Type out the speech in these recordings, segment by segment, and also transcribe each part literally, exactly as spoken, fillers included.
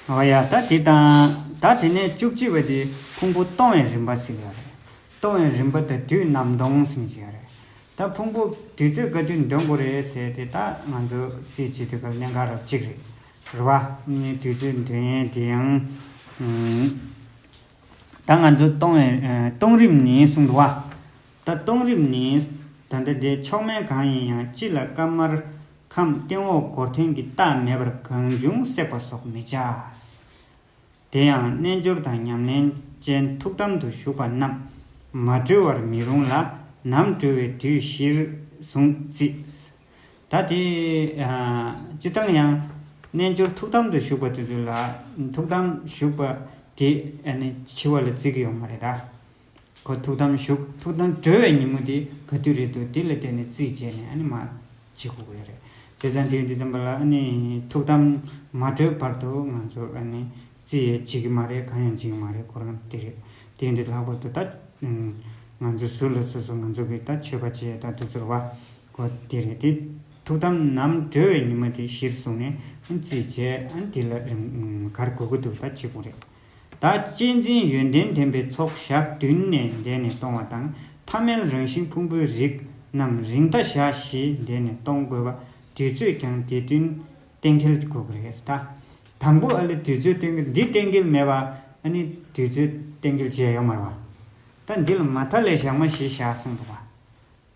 འོ་ཡ། ད་དེ་དང་ད་དེ་ནས་བཅུ་གཅིག་པ་དེ་ཕུང་པོ་གཏོང་བའི་རིམ་པ་ཟེར་གྱི་ཡོད་རེད། གཏོང་བའི་རིམ་པ་དང་དུས་ནམ་གཏོང་ཟེར་གྱི་ཡོད་རེད། ད་ཕུང་པོ་དུས་ཚོད་ག་དུས་འདོན་དགོས་རེད་ཟེར་དེ་ད་ང་ཚོ་རྩིས་བྱེད་དུས་སྐབས་གནད་འགག་རབ་གཅིག་རེད། རེད་བ། དུས་ཚོད་འདོན་ཡས་དེ་ཡང་ཨུམ། ད་ང་ཚོ་གཏོང་བའི་ཨ་གཏོང་རིམ་ནི་གསུངས་འདུག་བ། ད་གཏོང་རིམ་ནི། ད་ལྟ་དེ་མཆོག་དམན་གང་ཡིན་ཡང་། སྤྱི་ལ་དཀར་དམར་ཁམས་སྟེང་འོག་སྒོར་ཐོན་གྱི་རྟགས་མེད་པར་གང་བྱུང་བསྲེག་པ་སོགས་མི་བྱ། དེ་ཡང་རྣལ་འབྱོར་དང་ཉམས་ལེན་ཅན་ཐུགས་དམ་དུ་བཞུགས་པ་རྣམས་མ་གྲོལ་བར་མི་རུང་ལ། ནམ་གྲོལ་བའི་དུས་གཞིར་བཟུང་རྩིས། ད་དེ་ཨ་སྤྱིར་བཏང་ཡང་རྣལ་འབྱོར་ཐུགས་དམ་དུ་བཞུགས་པ་དེ་ཚོ་ལ་ཐུགས་དམ་བཞུགས་པ་དེ་ཨ་ནི་འཆི་བ་ལ་བརྩི་གི་ཡོད་མ་རེད་ད། ཁོ་ཐུགས་དམ་བཞུགས། ཐུགས་དམ་གྲོལ་བའི་ཉིན་མོ་དེ་ག་དུས་རེད་འདུག་དེ་ལ་བརྟེན་ནས་རྩིས་བྱས་ནས་ཨ་ནི་མར་བྱེད་དགོས་ཀྱི་ཡོད་རེད། བྱས་ཙང་དེ་ཡིན་དུས་ཙམ་པ་ལ་ཨ་ནི་ཐུགས་དམ་མ་གྲོལ་བར་དུ་ང་ཚོ་ཨ་ནི་རྩིས་ཡང་བྱེད་ཀྱི་མ་རེད། གང་ཡང་བྱེད་ཀྱི་མ་རེད། ཁོ་རང་དེ་རེད། དེ་ཡིན་དུས་ལྷག་པར་དུ་ད་ང་ཚོ་ཟུར་ལ་སོ་སོ་ང་ཚོ་གི་ད་མཆོད་པ་བྱས་ད་དུས་ཚོད་བ་ཁོ་དེ་རེད། དེ་ཐུགས་དམ་ནམ་གྲོལ་བའི་ཉིན་མོ་དེ་གཞིར་བཟུང་ནས་ཨ་ནི་རྩིས་བྱས། ཨ་ནི་དེ་ལ་རིམ་ག་རེ་དགོས་ཀྱི་འདུག་ད་བྱེད་དགོས་རེད། ད་གཅེས་འཛིན་ཡོན་ཏན་ལྡན་པའི་ཚོགས་ཞག་བདུན་ནས་འདས་ནས་གཏོང་བ་དང་། ཐ་མལ་རང་བཞིན་ཕུང་པོའི་རིགས་རྣམས་རིང་མཐའ་ཞག་བཞི་འདས་ནས་གཏོང་དགོས་པ། དུས་ཚོད་ཀྱང་དེ་བདུན་གཏན་འཁེལ་དགོས་ཀྱི་རེད། ད་དང་པོ་ཨ་ལེ་དུས་ཚོད་གཏན་འཁེལ་འདི་གཏན་འཁེལ་མེད་པ་ཨ་ནི་དུས་ཚོད་གཏན་འཁེལ་བྱས་ཡོད་མ་རེད་བ། ད་འདི་ལ་མ་མཐའ་ལས་ཞག་མ་བཞི་བཞག་གསུངས་འདུག་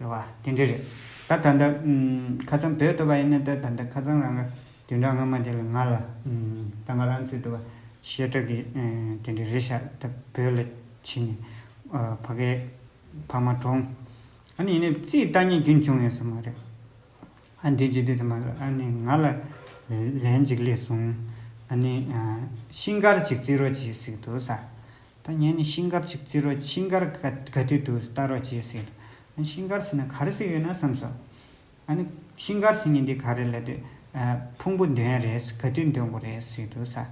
བ། རེད་བ། དེ་འདྲ་རེད། ད་ད་ལྟ་ཨུམ་ཁ་སང་བོད་ལྟ་བ་ཡིན་ན། ད་ད་ལྟ་ཁ་སང་རང་ག་བདུན་ཕྲག་སྔ་མ་དེ་ལ་ང་ལ་ཨུམ་ད་ང་རང་ཚོའི་ལྟ་བ་བཤད་གྲྭ་གི་ཨེ་དེ་འདྲ་རེད་ཤག་ད་བོད་ལ་ཕྱིན་ནས་ཨ་ཕ་གའི་ཕ་མ་གྲོངས། ཨ་ནི་ཡིན་ནའི་རྩིས་ལྟ་མཁན་རྒྱུན་བྱུང་ཡོད་ས་མ་རེད། ཨ་འདི་བྱེད་དུས་ཙམ་པ་ལ་ཨ་ནི་ང་ལ་ལན་ཅིག་སླེབས་སོང་། ཨ་ནི་ཨ་ཤིང་མཁར་ཅིག་བརྩིགས་རོགས་གྱིས་ཟེར་གྱི་འདུག་ས། ད་ངས་ནི་ཤིང་མཁར་ཅིག་བརྩིགས་རོགས། ཤིང་མཁར་ག་ག་དུས་འདུག་ལྟ་རོགས་གྱིས་ཟེར། ཨ་ཤིང་མཁར་ཟེར་ན་ག་རེ་ཟེར་ཡོད་ན་བསམ་སོང་། ཨ་ནི་ཤིང་མཁར་ཟེར་མཁན་འདི་ག་རེ་ལབ་དུས་ཨ་ཕུང་པོ་འདོན་ཡ་རེད། ག་དུས་འདོན་དགོས་རེད་ཟེར་འདུག་ས།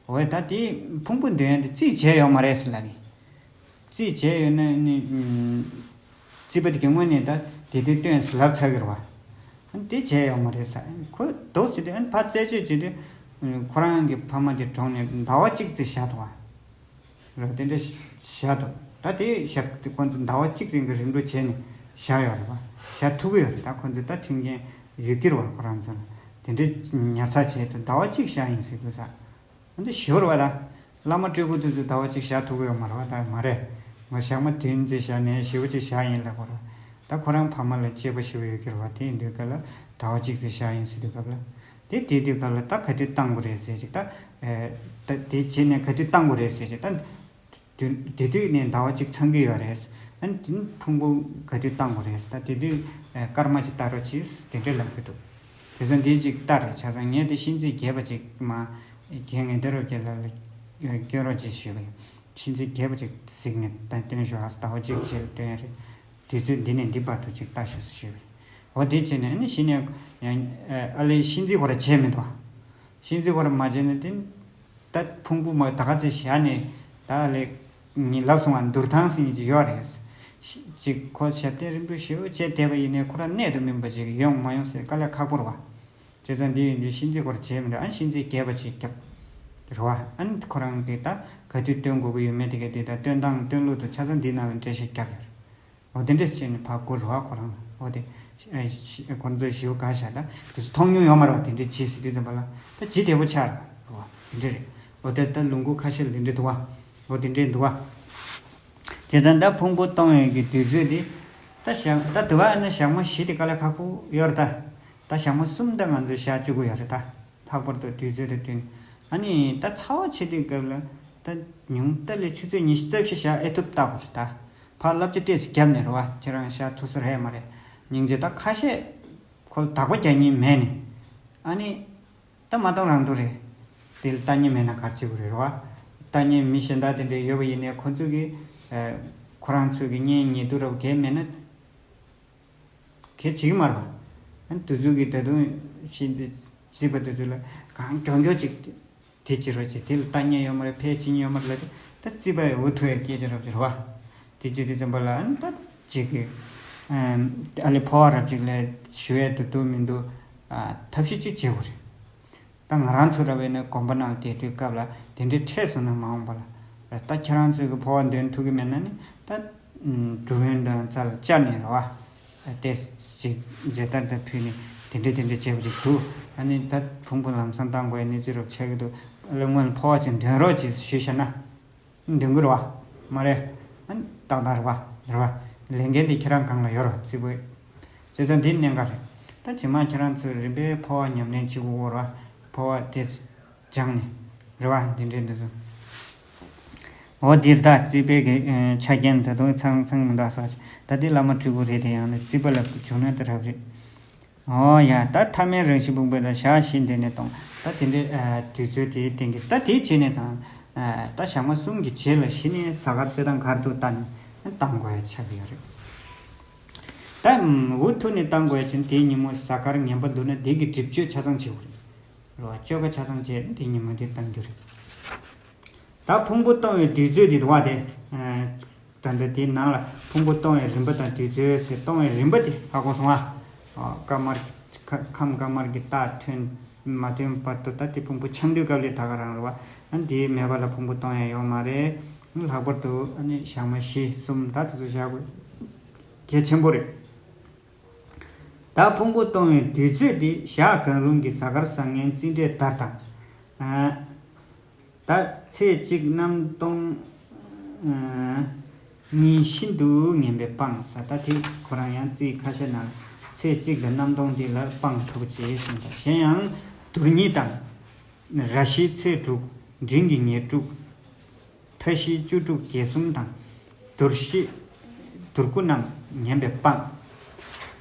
འོ་ད་དེ་ཕུང་པོ་འདོན་ཡ་དེ་རྩིས་བྱས་ཡོད་མ་རེད་ཟེར་ལབ་ནི། རྩིས་བྱས་ཡོད་ན་ནི་ཨུམ་རྩིས་པ་དེ་གི་སྔོན་ནས་ད་དེ་དུས་བཏོན་ཟེར་ལབ་ཚར་གི་རེད་བ། ཨ་ནི་དེ་བྱས་ཡོད་མ་རེད་ས། ཁོ་འདུག་ཟེར་དུས་ཨ་ནི་ཕར་རྩད་གཅོད་བྱེད་དུས་ཨུམ་ཁོ་རང་གི་ཕ་མ་དེ་གྲོངས་ནས་ཟླ་བ་གཅིག་ཙམ་བཞག་འདུག་བ། རེད་བ། དེ་འདྲ་བཞག་འདུག་ད་དེ་བཞག་དེ་ཁོ་ཚོ་ཟླ་བ་གཅིག་རིང་གི་རིམ་གྲོ་བྱས་ནས་བཞག་ཡོད་རེད་བ། བཞག་ཐུབ་ཀྱི་ཡོད་རེད། ད་ཁོ་ཚོ་ད་མཐུན་རྐྱེན་ཡོད་ཀྱི་རེད་བ། ཁོ་རང་ཚོ་ལ་དེ་འདྲའི་ཉར་ཚགས་བྱས་དུས་ཟླ་བ་གཅིག་བཞག་ཡིན་ཟེར་འདུག་ས། འདི་ཞོར་བ་ད། བླ་མ་སྤྲུལ་སྐུ་དེ་ཚོ་ཟླ་བ་གཅིག་བཞག་ཐུབ་ཀྱི་ཡོད་མ་རེད་བ། ད་མ་རེད། ང་ཞག་མ་བདུན་ཙམ་བཞག་ནས་ཞེ་པོ་ཅིག་བཞག་ཡིན་ལབ་དགོས་རེད། ད་ཁོ་རང་ཕ་མ་ལ་གཅེས་པོ་ཞེ་པོ་ཡོད་ཀྱི་རེད་བ། དེ་ཡིན་དུས་སྐབས་ལ་ཟླ་བ་གཅིག་ཙམ་བཞག་ཡིན་ཟེར་དུས་སྐབས་ལ། དེ་དེ་དུས་སྐབས་ལ་ད་ག་དུས་བཏང་དགོས་རེད་ཟེར་ཅིག་ད། ཨེ། ད་དེ་བྱས་ནས་ག་དུས་བཏང་དགོས་རེད་ཟེར་ཅིག་ད། དུས་དེ་དུས་ནས་ཟླ་བ་གཅིག་ཚང་གི་ཡོད་རེད། ཨ་ནི་དེ་ནི་ཕུང་པོ་ག་དུས་བཏང་དགོས་རེད། ད་དེ་དུས་ཨེ་སྐར་མ་ཅིག་བལྟ་རོགས་གྱིས་དེ་འདྲས་ལབ་ཀྱི་འདུག་དེ་ཚོ་འདི་ཅིག་ལྟ་རེད། བྱས་ཙང་ངས་དེ་ཤིང་རྩིས་རྒྱས་པ་ཅིག་མ་རྒན་ངེས་དེ་རོགས་ཀྱི་ལ་ལ་སྐྱོན་རོགས་ཅིག་ཞུས་པ་ཡིན། ཤིང་རྩིས་རྒྱས་པ་ཅིག་གཟིགས་ནས་ད་སྟོན་ཞོག་ཨ། ཟླ་བ་གཅིག་རྗེས་ལ་སྟོན་རེད། དུས་ཚོད་འདི་ནས་འདི་བར་དུ་ཅིག་ལྟ་ཞོག་ཟེར་ཞུས་པ་ཡིན། འོ་དེ་བྱས་ནས་ཨ་ནི་གཞི་ནས་ཡང་ཨ་ལས་ཤིང་རྩིས་ཁོ་ར་བྱས་མི་འདུག་ཤིང་རྩིས་ཁོ་ར་མ་བྱས་ན་དེ་ད་ཕུང་པོ་མ་ད་ག་ཚོད་བཞག་ནས་ད་ལས་ངས་ལབ་སོང་བ། འདུར་ཐང་ཟེར་མཁན་ཅིག་ཡོད་རེད། ཅིག་ཁོ་ཞབས་བརྟན་རིམ་གྲོ་ཞེ་པོ་བྱས་བསྡད་པ་ཡིན་ནའི་ཁོ་རང་གནད་དུ་སྨིན་པ་ཅིག་ཡོང་མ་ཡོང་ཟེར་དཀའ་ལས་ཁག་པོ་རེད་བ། བྱས་ཙང་འདི་ཡིན་དུས་ཤིང་རྩིས་ཁོ་ར་བྱས་མི་འདུག་ཨ་ནི་ཤིང་རྩིས་རྒྱས་པ་ཅིག་བརྒྱབ་རེད་བ། ཨ་ནི་ཁོ་རང་གིས་ད་ག་དུས་སྟོན་དགོས་ཀྱི་ཡོད་མེད་དེ་ག་དེ་ད་སྟོན་སྟངས་སྟོན་ལུགས་དང་ཆ་ཚང་འདི་ནང་ལ་འགྲེལ་བཤད་བརྒྱབ་ཡོད་རེད། འོ་དེ་འདྲས་བྱས་ནས་ཕར་བསྐུར་རོགས། ཁོ་རང་ལ་འོ་དེ་ཨ་ཁོ་ཚོས་ཞེ་པོ་དགའ་བཞག་ད་དེ་ཚོ་མཐོང་མྱོང་ཡོད་མ་རེད་བ། དེ་འདྲས་བྱས་ཟེར་དུས་ཙམ་པ་ལ་ད་ཇི་བདེ་པོ་ཆགས་རེད་བ། དེ་འདྲས་རེད། འོ་དེ་ད་ལུང་ཁུག་ཁ་ཤས་ལ་དེ་འདྲས་འདུག་བ། འོ་དེ་འདྲས་འདུག་བ། བྱས་ཙང་ད་ཕུང་པོ་གཏོང་ཡས་ཀྱི་དུས་ཚོད་དེ་ད་ཞག་ད་དུ་བ་ཨ་ན་ཞག་མ་བཞི་དེ་དཀའ་ལས་ཁག་པོ་ཡོད་རེད་ད། ད་ཞག་མ་གསུམ་ད་ང་ཚོས་བཞག་བཅུག་གི་ཡོད་རེད་ད། ལྷག་པར་དུ་དུས་ཚོད་དེ་བསྟུན། ཨ་ནི་ད་ཚ་བ་ཆེ་དུས་སྐབས་ལ་ད་ཉུང་ད་ལས་ཆུ་ཚོད་ཉི་ཤུ་རྩ་བཞི་བཞག་ཨེ་ཐུབ་ལྟ་དགོས་རེད་ད། ཕར་བསླབ་བྱ་ཏོག་ཙམ་བརྒྱབ་ནས་རེད་བ། ཁྱེད་རང་བཞག་ཐུབ་ས་རེད་མ་རེད། སྙིང་རྗེ། ད་ཁ་ཤས་ཁོ་ལ་བདག་པོ་རྒྱག་མཁན་མེད་ནས། ཨ་ནི་ད་མ་གཏོང་རང་འདུག་རེད། དེ་ལ་ལྟ་མཁན་མེད་ན་ག་རེ་བྱེད་དགོས་རེད་རེད་བ། ལྟ་མཁན་མི་གཞན་དག་དེ་འདྲ་ཡོད་པ་ཡིན་ནའི་ཁོ་ཚོ་གིས་ཨ་ཁོ་རང་ཚོ་གི་གཉེན་ཉེ་དུ་རབས་གས་མེད་ན། གལ་ཆེ་གི་མ་རེད་པ། ཨ་ནི་དེ་ཚོ་གིས་ད་དུང་ཤིང་རྩིས་རྩིས་པ་དེ་ཚོ་ལ་གང་མགྱོགས་མགྱོགས་ཅིག་དེ་བྱེད་རོགས་བྱེད། དེ་ལ་ལྟ་མཁན་ཡོད་མ་རེད། ཕལ་ཆེར་ཡོད་མ་རེད་ལབ་དུས་ད་རྩིས་པ་ཡི་འུ་ཐུག་ཡ་སྐད་ཆ་རབ་ཅིག་རེད་བ། དེ་བྱེད་དུས་ཙམ་པ་ལ་ཨ་ནི་ད་ཅིག་གི་ཨ་ལས་ཕོ་བ་རབ་ཅིག་ལ་ཞུ་ཡ་འདུག་འདུག་མི་འདུག་ཨ་ཐབས་ཤེས་ཅིག་བྱེད་དགོས་རེད། ད་ང་རང་ཚོ་ར་བས་ནས་དགོན་པ་ནང་བསྡད་དུས་སྐབས་ལ་དེ་འདྲའི་འཕྲད་སོང་ན་མ་འོངས་པ་ལ་ར། ད་ཁྱེད་རང་ཚོས་གི་འཕོ་བ་འདོན་ཐུབ་ཀྱི་མེད་ན་ནི་ད་ཨུམ་སྒྲུབ་ཡོན་དང་རྩ་ལ་བཅར་ནས་ར་བ། དེ་ཅིག་མཇལ་དར་དང་ཕུལ་ནས་དེ་འདྲ་དེ་འདྲ་བྱས་པ་ཅིག་འདུག་ཨ་ནི་ད་ཕུང་པོ་ལམ་སང་བཏང་དགོས་ཡ་གནས་ཚུལ་རོབ་ཆགས་ཀྱི་འདུག་ཨ་ལས་སྔོན་ལ་འཕོ་བ་ཅིག་འདོན་རོགས་ཅིག་ཞུས་བྱས་ན། འདོན་གྱི་རེད་བ། མ་རེད། ཨ་ནི་ཏག་ཏག་རེད་བ། རེད་བ། ལས་འགན་དེ་ཁྱེད་རང་སྒང་ལ་ཡོད་རེད་བ། རྩིས་པོ། བྱས་ཙང་འདི་གནད་འགག་རེད། ད་རྗེས་མ་ཁྱེད་རང་ཚོས་རིམ་པས་འཕོ་བ་ཉམས་ལེན་བྱེད་དགོས་རེད་བ། འཕོ་བ་དེ་སྦྱངས་ནས། རེད་བ། འདི་འདྲའི་འདི་ཚོ། འོ་འདིར་ད་རྩིས་པའི་གི་ཨ་ཆ་རྐྱེན་ད་དུང་ཚང་ཚང་མི་འདུག་ས། ད་འདི་བླ་མ་སྤྲུལ་སྐུ་རེད་དེ། ཡང་ནི་རྩིས་པ་ལ་བྱུང་ན་ད་རབ་རེད། ཨོ་ཡ། ད་ཐ་མལ་རང་བཞིན་ཕུང་པོ་དང་ཞག་བཞི་འདས་ནས་སྟོང་། ད་དེ་འདྲའི་ཨ་དུས་ཚོད་དེའི་སྟེང་གི་ད་དེའི་རྗེས་ནས་ཙང་ཨ་ད་ཞག་མ་གསུམ་གྱི་རྗེས་ལ་གཞི་ནས་གཟའ་སྐར་གསལ་ཐང་གར་དུ་བལྟ་ནས་བཏང་དགོས་ཡ་ཆགས་ཀྱི་ཡོད་རེད། ད་འུ་ཐུག་ནས་བཏང་དགོས་ཡ་ཅིན་དེའི་ཉིན་མོ་གཟའ་སྐར་ངན་པ་འདུག་ན་དེ་གི་སྒྲིབ་གཅོད་ཆ་ཚང་བྱེད་དགོས་རེད། རེད་བ། བཅོས་ཁ་ཆ་ཚང་བྱས་ནས་དེའི་ཉིན་མོ་དེ་བཏང་རྒྱུ་རེད། ད་ཕུང་པོ་གཏོང་བའི་དུས་ཚོད་འདི་འདུག་བ་དེ། ཨ་ད་ལྟ་དེའི་ནང་ལ་ཕུང་པོ་གཏོང་བའི་རིམ་པ་དང་དུས་ཚོད་ཟེར། གཏོང་བའི་རིམ་པ་དེ་ཧ་གོ་སོང་ཨ། ཨ་དཀར་དམར་གྱི་ཁ་ཁམས་དཀར་དམར་གྱི་རྟགས་ཐོན་མ་ཐོན་བར་དུ་ད་དེ་ཕུང་པོ་ཆགས་དུས་སྐབས་ལས་ད་ག་རང་རེད་བ། ཨ་དེའི་མེད་པ་ལ་ཕུང་པོ་གཏོང་ཡ་ཡོད་མ་རེད། ལྷག་པར་དུ་ཨ་ནི་ཞག་མ་བཞི་གསུམ་ད་དེ་ཚོ་བཞག་དགོས་གལ་ཆེན་པོ་རེད། ད་ཕུང་པོ་གཏོང་བའི་དུས་ཚོད་འདི་ཞག་གང་རུང་གི་གཟའ་སྐར་བཟང་ངན་རྩིས་འབྲས་ལྟར་དང་། ཨ་ད་ཚེས་གཅིག་གནམ་སྟོང་ཨ་གཉིས་ཤིན་ཏུ་ངན་པས་སྤངས་ས། ད་དེ་ཁོ་རང་ཡང་རྩིས་ཁ་ཤས་ནང་ཚེས་གཅིག་དང་གནམ་སྟོང་འདི་ལ་སྤང་ཐུབ་ཅེས་གསུངས་པ། གཞན་ཡང་དུར་ཉི་དང་། ར་ཤིའི་ཚེས་དྲུག། འབྲིང་གི་ཉེར་དྲུག། མཐའ་བཞིའི་བཅུ་དྲུག་བརྒྱད་གསུམ་དང་། དུར་ཤི། དུར་དགུ་རྣམས་ངན་པས་སྤངས།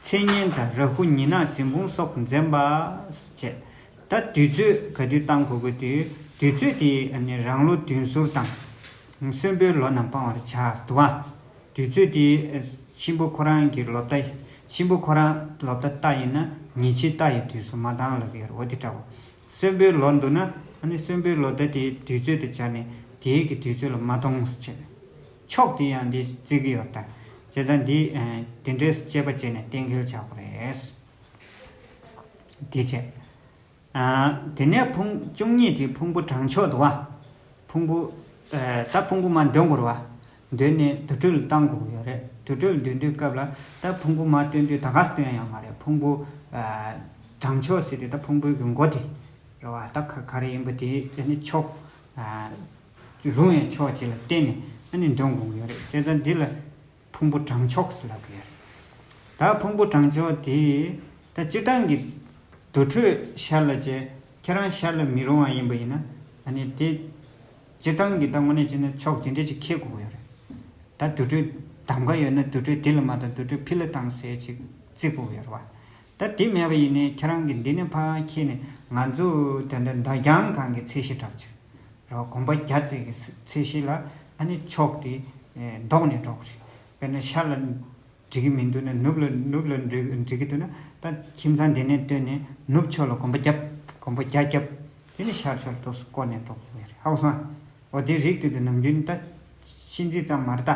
མཚན་ངན་དང་ར་ཧུ་ཉི་ནག་གཟིམ་དཔུང་སོགས་འཛེམ་པ་བཅས། ད་དུས་ཚོད་ག་དུས་བཏང་དགོས་དགོས་དུས་དུས་ཚོད་དེ་ནི་རང་ལོ་བདུན་ཟུར་དང་། གསོན་པོའི་ལོ་རྣམས་སྤང་བར་བྱ་འདུག་ཨ། དུས་ཚོད་དེ་གཤིན་པོ་ཁོ་རང་གི་ལོ་ཟླ། གཤིན་པོ་ཁོ་རང་ལོ་ཟླ་རྟ་ཡིན་ན་ཉི་ཕྱེད་རྟ་ཡི་དུས་སུ་མ་བཏང་ལབ་ཀྱི་ཡོད་རེད། འོ་དེ་འདྲ་བོ། གསོན་པོའི་ལོ་འདུག་ན་ཨ་ནི་གསོན་པོའི་ལོ་ཟླ་དེའི་དུས་ཚོད་དེ་སྦྱར་ནས་དེའི་གི་དུས་ཚོད་ལ་མ་གཏོང་ཟེར་བྱས། ཕྱོགས་དེ་ཡང་འདི་བརྩི་གི་ཡོད་ད། བྱས་ཙང་འདི་ཨ་དེ་འདྲའི་དཔྱད་པ་བྱས་ནས་གཏན་འཁེལ་བྱ་དགོས་རེད། འདི་བྱས། ཨ་དེ་ནས་ཕུང་བཅུ་གཉིས་དེ་ཕུང་པོ་དྲང་ཕྱོགས་འདུག་བ། ཕུང་པོ་ཨ་ད་ཕུང་པོ་མར་འདོན་དགོས་རེད་བ། འདོན་ནས་དུར་ཁྲོད་ལ་བཏང་དགོས་ཀྱི་ཡོད་རེད། དུར་ཁྲོད་ལ་འདོན་དུས་སྐབས་ལ་ད་ཕུང་པོ་མར་བཏོན་དུས་ད་ག་སེ་བཏོན་ཡ་ཡོད་མ་རེད། ཕུང་པོ་ཨ་དྲང་ཕྱོགས་ཟེར་དུས་ད་ཕུང་པོའི་གི་མགོ་དེ་རེད་བ། ད་ག་ག་རེ་ཡིན་པ་དེ་ཨ་ནི་ཕྱོགས་ཨ་རུང་བའི་ཕྱོགས་གཅིག་ལ་བརྟེན་ནས་ཨ་ནི་འདོན་དགོས་ཀྱི་ཡོད་རེད། བྱས་ཙང་འདི་ལ་ཕུང་པོ་དྲང་ཕྱོགས་ཟེར་ལབ་ཀྱི་ཡོད་རེད། ད་ཕུང་པོ་དྲང་ཕྱོགས་དེ་ད་སྤྱིར་བཏང་གི་དུར་ཁྲོད་ཤར་ལ་བྱས། ཁྱེད་རང་ཤར་ལ་མི་རུང་བ་ཡིན་པ་ཡིན་ན་ཨ་ནི་དེ་སྤྱིར་བཏང་གི་ད་དངོས་གནས་བྱས་ན་ཕྱོགས་དེ་འདྲས་ཅིག་འཁེལ་དགོས་ཀྱི་ཡོད་རེད། ད་དུར་ཁྲོད་གདམ་ག་ཡོད་ན་དུར་ཁྲོད་དེ་ལ་མ་བཏང་། དུར་ཁྲོད་ཕི་ལ་བཏང་ཟེར་ཅིག་བརྩི་དགོས་ཀྱི་ཡོད་རེད་བ། ད་དེ་མེད་པ་ཡིན་ནའི་ཁྱེད་རང་གིས་འདི་ནས་ཕར་འཁྱེར་ནས་ང་ཚོ་དེ་འདྲ་མདའ་རྒྱང་སྒང་གི་ཚད་གཞི་འདྲ་པོ་ཅིག་རེད་བ། གོམ་པ་བརྒྱ་ཙམ་གྱི་ཚད་གཞི་ལ་ཨ་ནི་ཕྱོགས་དེ་ཨེ་ལྡོག་ནས་འགྲོ་གི་རེད། དཔེར་ན་ཤར་ལ་འགྲིག་གི་མི་འདུག་ན་ནུབ་ལ་ནུབ་ལ་འགྲིག་འགྲིག་གི་འདུག་ན་ད་ཁྱིམ་ཚང་འདི་ནས་བཏོན་ནས་ནུབ་ཕྱོགས་ལ་གོམ་པ་བརྒྱབ། གོམ་པ་བརྒྱ་བརྒྱབ། དེ་ནས་ཤར་ཕྱོགས་ལ་ཏོག་ཙམ་བསྐོར་ནས་འགྲོ་དགོས་ཀྱི་རེད། ཧ་གོ་སོང་ཨ། འོ་དེ་རིགས་དེ་དུས་ནམ་རྒྱུན་ད་ཤིང་རྩིས་ཙམ་མ་རེད་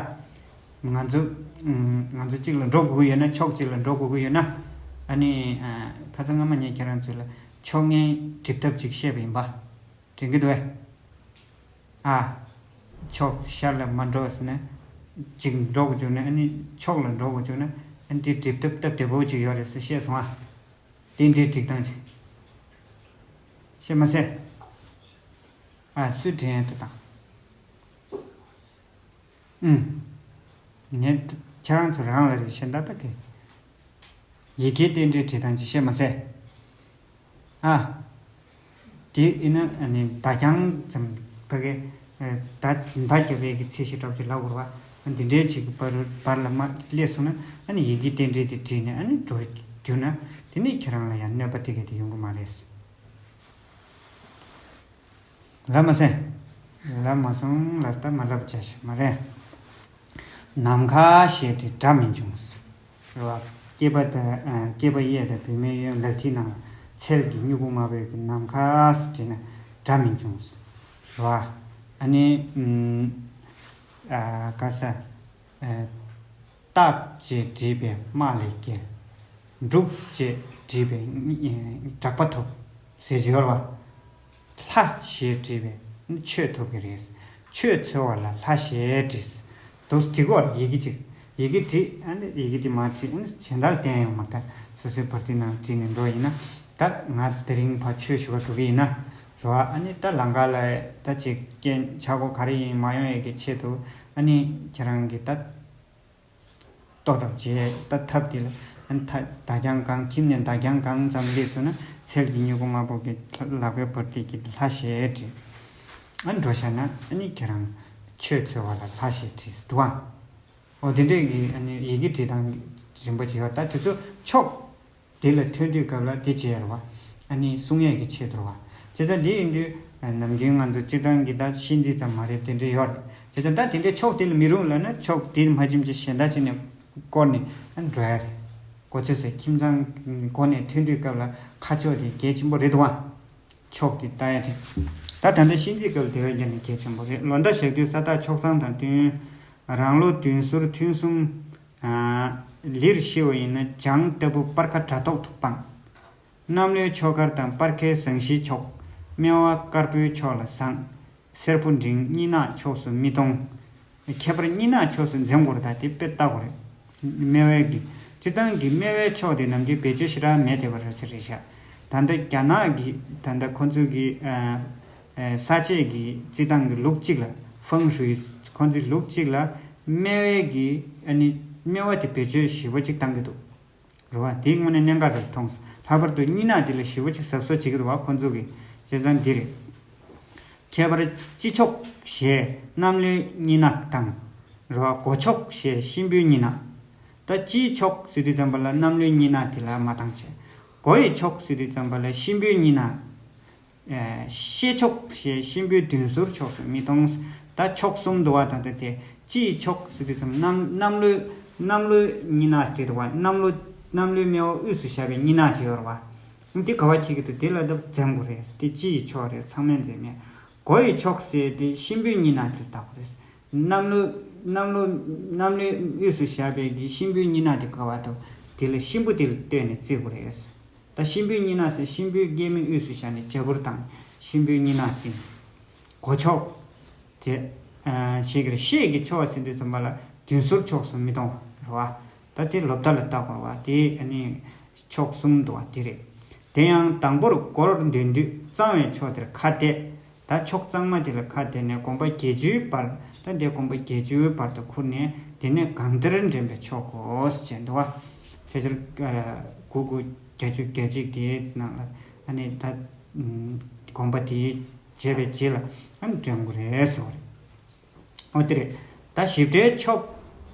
ད། ང་ཚོ་ང་ཚོ་གཅིག་ལ་འགྲོ་དགོས་ཀྱི་ཡོད་ན་ཕྱོགས་གཅིག་ལ་འགྲོ་དགོས་ཀྱི་ཡོད་ན། ཨ་ནི་ཨ་ཁ་སང་སྔ་མ་ངས་ཁྱེད་རང་ཚོ་ལ་ཕྱོགས་ངན་སྒྲིབ་ཐབས་ཅིག་བཤད་པ་ཡིན་པ། དྲན་གྱི་འདུག་གས། ཨ། ཕྱོགས་ཤར་ལ་མ་འགྲོ་ཟེར་ན། གཅིག་འགྲོ་དགོས་བྱུང་ན། ཨ་ནི་ཕྱོགས་ལ་འགྲོ་དགོས་བྱུང་ན། ཨ་ནི་དེ་སྒྲིབ་ཐབས་སྟབས་བདེ་པོ་ཅིག་ཡོད་རེད་ཟེར་བཤད་སོང་ཨ། དེ་འདྲའི་སྒྲིག་སྟངས་ཅིག་བཤད་མ་ཟད། ཨ་སུས་དྲན་ཡས་འདུག་དང་། ཨུམ། ངས་ཁྱེད་རང་ཚོ་རང་ལ་རེ་བཤད་ད་ལྟ་གི། ཡི་གེ་རྟེན་འབྲེལ་བྲིས་སྟངས་ཅིག་བཤད་མ་ཟད། ཨ། དེ་ཡིན་ན་ཨ་ནི་མདའ་རྒྱང་ཙམ་ཕ་གི་ཨ་མདའ་མདའ་རྒྱབ་པའི་གི་ཚད་གཞི་འདྲ་པོ་ཅིག་ལབ་དགོས་རེད་བ། ཨ་འདི་འདྲའི་ཅིག་གི་བར་བར་ལ་མ་སླེབས་སོང་ན་ཨ་ནི་ཡི་གེ་རྟེན་འབྲེལ་དེ་བྲིས་ནས་ཨ་ནི་འགྲོ་རྒྱུ་ན་དེ་ནི་ཁྱེད་རང་ལ་ཡང་གནོད་པ་དེ་ག་དེ་ཡོང་གི་མ་རེད། ལབ་མ་སོང་། ལབ་མ་སོང་ལ་ད་མ་ལབ་བྱ་ཞིག་མ་རེད། ནམ་མཁའ་ཞེས་བྲིས་སྒྲ་མི་འབྱུང་། རེད་བ། སྐྱེས་པ་དང་སྐྱེས་པ་གཡས་དང་བུད་མེད་གཡོན། ལག་མཐིལ་ནང་ཚལ་གྱི་སྨྱུ་གུ་དམར་པོའི་གི་ནམ་མཁའ་བྲིས་ན་སྒྲ་མི་འབྱུང་། རེད་བ། ཨ་ནི་ཨ་ག་ས། རྟག་ཅེས་བྲིས་པས་དམག་ལས་རྒྱལ། འབྲུག་ཅེས་བྲིས་པས་གྲགས་པ་ཐོབ། ཟེར་གྱི་ཡོད་རེད་བ། ལྷ་ཞེས་བྲིས་པས་ཆོས་ཐོབ་ཀྱི་རེད། ཆོས་འཚོལ་བ་ལ་ལྷ་ཞེས་བྲིས། འདུག་སེ་བྲིས་གོ། ཡི་གེ་གཅིག་ཡི་གེ་བྲིས། ཨ་ནི་ཡི་གེ་དེ་མར་བྲིས། ཨ་ནི་གཞན་དག་བསྟན་ཡོང་མ་ཐག་སོ་སོའི་བར་དུ་ནང་བྲིས་ནས་འགྲོ་ཡིན་ན། ད་ང་དེ་རིང་ཕར་ཆོས་ཞུ་བར་འགྲོ་གི་ཡིན་ན། རེད་བ། ཨ་ནི་ད་ལམ་ཁ་ལ་ད་ཅིག་རྐྱེན་ཆག་སྒོ་ག་རེ་ཡིན་མ་ཡོང་ཡས་ཀྱི་ཆེད་དུ། ཨ་ནི་ཁྱེད་རང་གི་ད་ལྟོ་གྲབས་བྱས། ད་ཐབ་དེ་ལ་ཨ་ནི་ད་རྒྱང་གང་། ཁྱིམ་ནས་ད་རྒྱང་གང་ཙམ་སླེབས་སོང་ན། ཚལ་གྱི་མྱུ་གུ་དམར་པོ་གི་ལག་པའི་བར་དེ་གི་ལྷ་ཞེས་བྲིས། ཨ་ནི་འགྲོ་བཞག་ན། ཨ་ནི་ཁྱེད་རང་ཆོས་འཚོལ་བ་ལ་ལྷ་ཞེས་བྲིས་འདུག་ཨ། འོ་དེ་འདྲས་ཀྱི་ཨ་ནི་ཡི་གེ་བྲིས་སྟངས་རིམ་པ་ཅིག་ཡོད། ད་དེ་ཚོ་ཕྱོགས་དེ་ལ་ཐོན་དུས་སྐབས་ལ་དེ་བྱས་རེད་བ། ཨ་ནི་གསུང་ཡས་ཀྱི་ཆེད་དུ་རེད་བ། བྱས་ཙང་འདི་ཡིན་དུས་ནམ་རྒྱུན་ང་ཚོ་སྤྱིར་བཏང་གི་ད་ཤིང་རྩི་ཙམ་མ་རེད། དེ་འདྲས་ཡོད་རེད། བྱས་ཙང་ད་དེ་འདྲས་ཕྱོགས་དེ་ལ་མི་རུང་ལབ་ན། ཕྱོགས་དེ་མ་ཕྱིན་ཅི་གཞན་དག་ཅིག་ནས་བསྐོར་ནས་ཨ་འགྲོ་ཡ་རེད། གོ་ཚོད་ཟེར། ཁྱིམ་ཚང་སྒོ་ནས་ཐོན་དུས་སྐབས་ལ་ཁ་ཕྱོགས་དེ་གལ་ཆེན་པོ་རེད་འདུག་བ། ཕྱོགས་དེ་ལྟ་ཡ་དེ། ད་ད་ལྟ་ཤིང་རྩི་སྐབས་དེ་བས་ཀྱང་ནི་གལ་ཆེན་པོ་རེད། ལོ་ཟླ་ཞག་དུས་ས་སྟག་ཕྱོགས་གཙང་དང་བསྟུན། རང་ལོ་བདུན་ཟུར་ཐུན་གསུམ། ཨ། ལིར་ཤི་བ་ཡིན་ན་བྱང་ལྟ་བུ་སྤར་ཁ་དྲ་ཐོག་ཏུ་སྤང་། གནམ་ལོའི་ཆོས་སྐར་དང་སྤར་ཁའི་ཟངས་གཞིའི་ཕྱོགས། སྨེ་བ་དཀར་པོའི་ཕྱོགས་ལ་ཟངས། སེར་པོ་འབྲིང་། གཉིས་ནག་ཕྱོགས་སུ་མི་གཏོང་། ཁྱད་པར་གཉིས་ནག་ཕྱོགས་སུ་འཛེམ་དགོས་རེད། ད་དེ་དཔེ་ལྟ་དགོས་རེད། སྨེ་བའི་གི། སྤྱིར་བཏང་གི་སྨེ་བའི་ཕྱོགས་དེ་ནམ་རྒྱུན་བེད་སྤྱོད་ཞེ་དྲག་མེད་བསྡད་པ་རེད་ཟེར་རེད་ཤག་ད་ལྟ་རྒྱ་ནག་གི་ད་ལྟ་ཁོ་ཚོ་གི་ཨ་ཨ་ས་དཔྱད་ཀྱི་རྩིས་སྟངས་ཀྱི་ལུགས་གཅིག་ལ། ཧྥང་ཧྲུའེ། ཁོ་ཚོའི་ལུགས་གཅིག་ལ་སྨེ་བའི་གི་ཨ་ནི་སྨེ་བ་དེ་བེད་སྤྱོད་ཞེ་པོ་ཅིག་བཏང་གི་འདུག་རེད་བ། དེའི་དངོས་གནས་གནད་འགག་རེད་མཐོང་སོང་། ལྷག་པར་དུ་གཉིས་ནག་དེ་ལ་ཞེ་པོ་ཅིག་གཟབ་གཟབ་བྱེད་ཀྱི་འདུག་བ། ཁོ་ཚོ་གི། བྱས་ཙང་འདི་རེད། ཁྱད་པར་སྤྱི་ཕྱོགས་ཞེས་གནམ་ལོའི་གཉིས་ནག་དང་། རེད་བ། སྒོ་ཕྱོགས་ཞེས་གཤིན་པོའི་གཉིས་ནག་ད་སྤྱིའི་ཕྱོགས་ཟེར་དུས་ཙམ་པ་ལ་གནམ་ལོའི་གཉིས་ནག་དེ་ལ་མ་བཏང་བྱས། སྒོ་ཡི་ཕྱོགས་ཟེར་དུས་ཙམ་པ་ལ་གཤིན་པོའི་གཉིས་ནག་ཨེ། ཤེལ་ཕྱོགས་ཞེས་གཤིན་པོའི་བདུན་ཟུར་ཕྱོགས་སུ་མི་གཏོང་། ད་ཕྱོགས་གསུམ་འདུག་བ། ད་ལྟ་དེ་སྤྱི་ཡི་ཕྱོགས་ཟེར་དུས་ཙམ། གནམ་གནམ་ལོའི་གནམ་ལོའི་གཉིས་ནག་ཅིག་འདུག་བ། གནམ་ལོ་གནམ་ལོའི་སྨེ་བ་དབུས་སུ་བཞག་པའི་གཉིས་ནག་ཅིག་ཡོད་རེད་བ། འདི་ག་བ་འཁྱེར་གྱི་འདུག་དེ་ལ་ད་འཛེམ་དགོས་རེད། དེ་སྤྱི་ཡི་ཕྱོགས་རེད། ཚང་མས་འཛེམ་ཡས། སྒོ་ཡི་ཕྱོགས་ཟེར་དེ་གཤིན་པོའི་གཉིས་ནག་དེ་ལ་བལྟ་དགོས་རེད། གནམ་ལོ་གནམ་ལོ་གནམ་ལོའི་དབུས་སུ་བཞག་པའི་གི་གཤིན་པོའི་གཉིས་ནག་དེ་ག་བ་འདུག་དེ་ལ་གཤིན་པོ་དེ་ལ་ལྟོས་ནས་བརྩི་དགོས་རེད། ད་གཤིན་པོའི་གཉིས་ནག་ཟེར། གཤིན་པོའི་སྐྱེད་མོས་དབུས་སུ་བཞག་ནས་བྱ་འཕུར་དང་གཤིན་པོའི་གཉིས་ནག་ཅིག་སྒོ་ཕྱོགས་དེ། ཨ། ཞེས་ཀྱི་རེད། ཤེལ་གྱི་ཕྱོགས་ཟེར་དུས་ཙམ་པ་ལ་བདུན་ཟུར་ཕྱོགས་སུ་མི་གཏོང་བ་རེད་བ། ད་དེ་ལོ་ཟླ་ལ་བལྟ་དགོས་རེད་བ། དེ་ཨ་ནི་ཕྱོགས་གསུམ་འདུག་བ། དེ་རེད། དེ་ཡང་དང་པོར་སྒོར་འདོན་དུས་གཙང་བའི་ཕྱོགས་དེར་ཁ་གཏད། ད་ཕྱོགས་གཙང་མ་དེ་ལ་ཁ་གཏད་ནས་གོམ་པ་བརྒྱད་ཅུའི་བར། ད་འདི་གོམ་པ་བརྒྱད་ཅུའི་བར་དུ་ཁུར་ནས། དེ་ནས་གང་ལྟར་འདྲེན་པས་ཆོག་གོ་ཞེས་འདུག་བ། ཕལ་ཆེར་ཨ་དགུ་དགུ་བརྒྱད་ཅུ་བརྒྱད་གཅིག་དེའི་ནང་ལ། ཨ་ནི་ད་ཨམ་གོམ་པ་དེའི་བྱས་པའི་རྗེས་ལ་ཨ་ནི་འདྲེན་དགོས་རེད་ཟེར་བ་རེད། འོ་དེ་རེད། ད་ཞིབ་ཕྲའི་ཕྱོགས་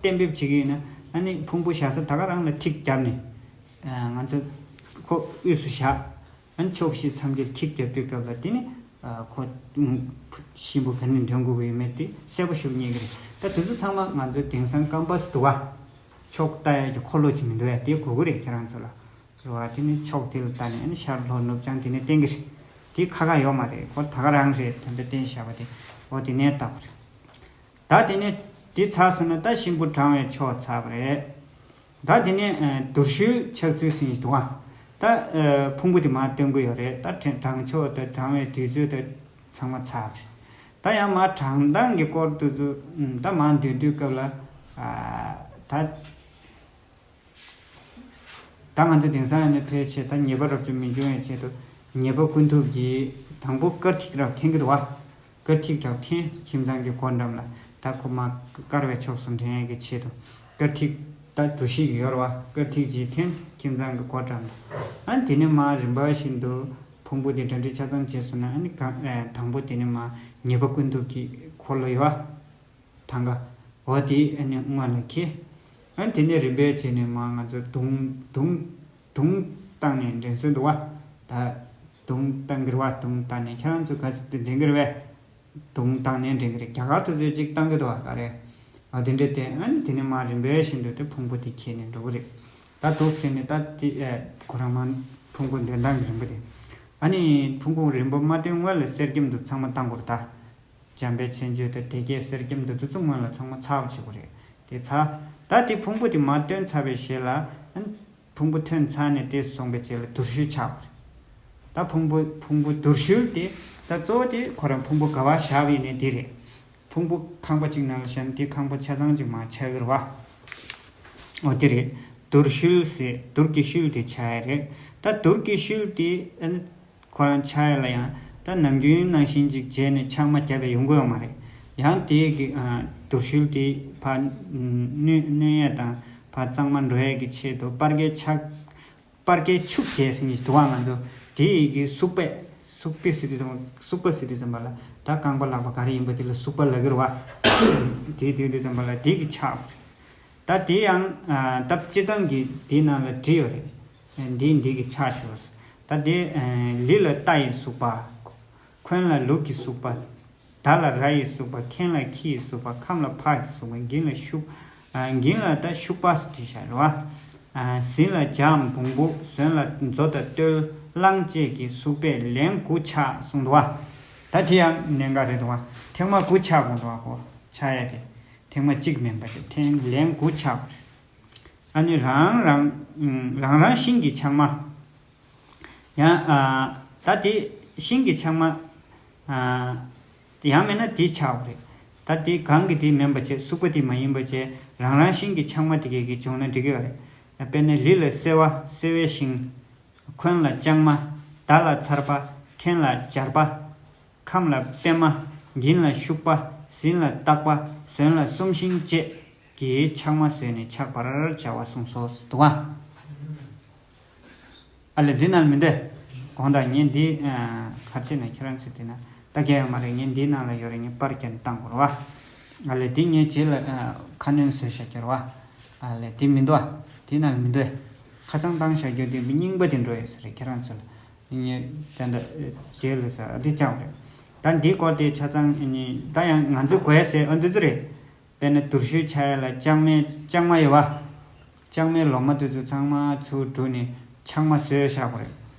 གཏན་འབེབས་བྱེད་ཀྱི་ཡིན་ན། ཨ་ནི་ཕུང་པོ་བཞག་ས་ད་ག་རང་ལ་ཐིག་བརྒྱབ་ནས། ཨ། ང་ཚོ་ཁོ་དབུས་སུ་བཞག་ཨ་ནི་ཕྱོགས་བཞི་མཚམས་བརྒྱད་ཐིག་བརྒྱབ་དུས་སྐབས་ལ། དེ་ནི་ཨ་ཁོ་གཤིན་པོ་ག་ནས་འདྲེན་དགོས་ཀྱི་ཡོད་མེད་དེ་གསལ་པོ་ཞུ་ཉན་གྱི་རེད། ད་དེ་ཚོ་ཚང་མ་ང་ཚོ་དེང་སང་ཀམ་པ་སི་འདུག་བ། ཕྱོགས་ལྟ་ཡག་གི་འཁོར་ལོ་ཅིག་མི་འདུག་ཡ། དེ་དགོས་ཀྱི་རེད་ཁྱེད་རང་ཚོ་ལ། རེད་བ། དེ་ནི་ཕྱོགས་དེ་ལ་ལྟ་ནས། ཨ་ནི་ཤར་ལྷོ་ནུབ་བྱང་དེ་ནས་བསྟན་གྱི་རེད། དེ་ཁ་ཁ་ཡོད་མ་རེད། ཁོ་ད་ག་རང་རེད། ད་ལྟ་བསྟན་བཞག་པ་དེ། འོ་དེ་ནས་བལྟ་དགོས་རེད། ད་དེ་ནས་དེ་ཚར་སོང་ན་ད་གཤིན་པོ་གྲང་བའི་ཕྱོགས་ཚར་བ་རེད། ད་དེ་ནས་ཨ་དུར་ཤུལ་ཆགས་ཚུལ་ཟེར་ཞིག་འདུག་ཨ། ད་ཨ་ཕུང་པོ་དེ་མར་སྟོན་གྱི་ཡོད་རེད། ད་གྲང་གྲང་ཕྱོགས་དང་གྲང་བའི་དུས་ཚོད་དང་ཚང་མ་ཚར་བ་རེད། ད་ཡང་མར་གྲང་ལྡང་གི་སྐོར་དུ་ཚུར་ཨ་ད་མར་སྡོད་དུས་སྐབས་ལ། ཨ་ད། ད་ང་ཚོ་དེང་སང་ཡིན་ན་ཕལ་ཆེར་ད་ཉེས་པ་རབ་ཏུ་མི་འབྱུང་བའི་ཆེད་དུ། ཉེས་པ་ཀུན་ཐུབ་ཀྱིས་དང་པོ་དཀར་ཐིག་རབ་འཐེན་གྱི་འདུག་བ། དཀར་ཐིག་རབ་འཐེན། ཁྱིམ་ཚང་གི་སྒོ་འགྲམ་ལ། ད་ཁོ་མར་དཀར་བའི་ཕྱོགས་སུ་འདྲེན་ཡས་ཀྱི་ཆེད་དུ། དཀར་ཐིག་ད་གྲུ་བཞི་ཡོད་རེད་བ། དཀར་ཐིག་ཅིག་འཐེན། ཁྱིམ་ཚང་གི་སྒོ་འགྲམ་ལ། ཨ་ནི་དེ་ནས་མར་རིམ་པ་བཞིན་དུ་ཕུང་པོ་དེ་གྲ་སྒྲིག་ཆ་ཚང་བྱས་སོང་ན། ཨ་ནི་ག་ཨེ་དང་པོ་དེ་ནས་མར་ཉེས་པ་ཀུན་ཐུབ་ཀྱི་འཁོར་ལོ་ཡོད་བ། ཐང་ག་འོ་དེ་ཨ་ནི་སྔོན་ལ་འཁྱེར། ཨ་ནི་དེ་ནས་རིམ་པས་བྱས་ནས་མར་ང་ཚོ་དུང་དུང་དུང་བཏང་ནས་འདྲེན་སྲོལ་འདུག་བ། ད་དུང་བཏང་གི་རེད་བ། དུང་བཏང་ནས། ཁྱེད་རང་ཚོ་ག་ཚོད་དུ་འདྲེན་གི་རེད་བས། དུང་བཏང་ནས་འདྲེན་གི་རེད། རྒྱ་གར་དུ་ཚོས་གཅིག་བཏང་གི་འདུག་བ། ག་རེ། ཨ་དེ་འདྲས་དེ། ཨ་ནི་དེ་ནས་མར་རིམ་པས་བཞིན་དུ་དེ་ཕུང་པོ་དེ་འཁྱེར་ནས་འགྲོ་གི་རེད། ད་འདུག་སེ་བྱས་ནས་ད་དེ་ཨེ་ཁོ་རང་མར་ཕུང་པོ་འདོན་སྟངས་ཀྱི་རིམ་པ་དེ། ཨ་ནི་ཕུང་པོ་རིམ་པ་མ་བཏོན་སྔོན་ལ་གསེར་སྐྱེམས་དེ་ཚང་མ་བཏང་དགོས་རེད་ད། འཇམ་དཔལ་མཆོད་བརྗོད་དང་སྡེ་བརྒྱད་གསེར་སྐྱེམས་དང་དེ་ཚོ་སྔོན་ལ་ཚང་མ་ཚར་བ་བྱེད་དགོས་རེད། དེ་ཚར། ད་དེ་ཕུང་པོ་དེ་མར་བཏོན་ཚར་བའི་རྗེས་ལ། ཨ་ནི་ཕུང་པོ་ཐོན་ཚར་ནས་དེ་སོང་པའི་རྗེས་ལ་དུར་ཤུལ་ཆགས་པ་རེད། ད་ཕུང་པོ་ཕུང་པོ་དུར་ཤུལ་དེ་ ད་གཙོ་བོ་དེ་ཁོ་རང་ཕུང་པོ་ག་བ་བཞག་པ་ཡིན་ནའི་དེ་རེད། ཕུང་པོ་ཁང་པ་གཅིག་ནང་ལ་བཞག་ན་དེ་ཁང་པ་ཆ་ཚང་གཅིག་མ་ཆགས་ཀྱི་རེད་བ། འོ་དེ་རེད། དུར་ཤུལ་ཟེར། དུར་གྱི་ཤུལ་དེ་ཆགས་ཡ་རེད། ད་དུར་གྱི་ཤུལ་དེ་ཨ་ནི་ཁོ་རང་ཆགས་ཡ་ལ་ཡང་ད་ནམ་རྒྱུན་ནང་བཞིན་ཅིག་བྱས་ནས་ཆག་མ་བརྒྱབ་པའི་ཡོང་གི་ཡོད་མ་རེད། ཡང་དེ་གི་ཨ་དུར་ཤུལ་དེ་ཕར་གནོན་གནོན་ཡ་དང་ཕར་གཙང་མ་འགྲོ་ཡ་གི་ཆེད་དུ་སྤར་ཁའི་ཆག་སྤར་ཁའི་ཆུ་བྱས་ཟིན་གྱི་འདུག་བ། ང་ཚོ་དེ་ཡི་གི་སུག་པས་སུག་པས་ཟེར་དུས་ཙམ་པ། སུག་པ་ཟེར་དུས་ཙམ་པ་ལ་ད་རྐང་པ་ལག་པ་ག་རེ་ཡིན་པ་དེ་ལ་སུག་པ་ལབ་ཀྱི་རེད་བ། དེ་དུས་དུས་ཙམ་པ་ལ་དེ་གི་ཆག་རེད། ད་དེ་ཡང་ཨ་ད་སྤྱིར་བཏང་གི་དེའི་ནང་ལ་བྲིས་ཡོད་རེད། འདི་འདི་གི་ཆག་ཞུ། ད་དེ་ཨ་ལི་ལ་རྟ་ཡི་སུག་པ། འཁོན་ལ་ལུག་གི་སུག་པ། མདའ་ལ་ར་ཡི་སུག་པ། མཁན་ལ་ཁྱི་ཡི་སུག་པ། ཁམས་ལ་ཕག་གི་སུག་པ། འགྱིང་ལ་ཤུག་ཨ་འགྱིང་ལ་ད་ཤུག་པ་ཟེར་བྲིས་བཞག་རེད་བ། ཨ་ཟིན་ལ་བྱའམ་བོང་བུ། ཟོན་ལ་མཛོ་དང་ཏོལ། གླང་བཅས་ཀྱི་སུག་པས་ལན་དགུ་ཆག་གསུངས་འདུག་བ། ད་དེ་ཡང་གནད་འགག་རེད་འདུག་བ། ཐེངས་མ་དགུ་ཆག་དགོས་འདུག་བ། ཁོ་ཆག་ཡ་དེ་ཐེངས་མ་གཅིག་མིན་པ་དེ་ཐེངས་ལན་དགུ་ཆག་དགོས་རེད། ཨ་ནི་རང་རང་ཨ་རང་རང་ཤིང་གི་ཆག་མ། ཡང་ཨ་ད་དེ་ཤིང་གི་ཆག་མ། ཨ་ཡང་མིན་ན་དེ་ཆག་དགོས་རེད། ད་དེ་གང་གི་དེ་མིན་པ་བྱས། སུག་པ་དེ་མ་ཡིན་པ་བྱས། རང་རང་ཤིང་གི་ཆག་མ་དེ་གས་ཀྱི་བྱུང་ན་འགྲིག་གི་ཡོད་རེད། དཔེར་ན་ལི་ལ་སེ་བ། སེ་བའི་ཤིང་། འཁོན་ལ་ལྕང་མ། མདའ་ལ་ཚར་པ། མཁན་ལ་སྦྱར་པ། ཁམས་ལ་པད་མ། འགྱིང་ལ་ཤུག་པ། ཟིན་ལ་སྟག་པ། ཟོན་ལ་གསོམ་ཤིང་བཅས་ཀྱི་ཆག་མ་ཟོས་ནས་ཆག་པར་བྱ་བ་གསུངས་སོ་ཟེར་འདུག་བ། ཨ་ལས་འདི་ནང་མི་འདུག་གོང་དང་ངས་འདི་ཨ་ག་རེ་བྱས་ན་ཁྱེད་རང་ཚོས་བལྟས་ན་ད་གལ་ཡོད་མ་རེད། ངས་འདི་ནང་ལ་ཡོད་རེད། ངས་པར་བརྒྱབ་ནས་བཏང་དགོས་རེད་བ། ཨ་ལས་འདི་ངས་རྗེས་ལ་ཨ་ཁ་སྣོན་བཟོས་བཞག་རྒྱུ་རེད་བ། ཨ་ལས་འདི་མི་འདུག་ཨ། འདི་ནང་མི་འདུག་ཁ་སང་བཏང་བཞག་རྒྱུ་འདི་རྙིང་པ་དེ་འགྲོ་ཡོད་ས་རེད། ཁྱེད་རང་ཚོ་ལ་ངས་ད་ལྟ་རྗེས་ལ་ས་འདི་བཅག་རེད། ད་འདི་སྐོར་དེ་ཆ་ཚང་ཨ་ནི་ད་ཡང་ང་ཚོས་གོ་ཡ་ཟེར་ཨ་འདི་ཚོ་རེད། དཔེར་ན་དུར་ཤུལ་ཆག་ཡ་ལ་ལྕང་མའི་ལྕང་མ་ཡོད་བ། ལྕང་མའི་ལོ་མ་དེ་ཚོ་ཚང་མ་ཚུར་བསྒྲུགས་ནས་ཆག་མ་བཟོས་བཞག་པ་རེད།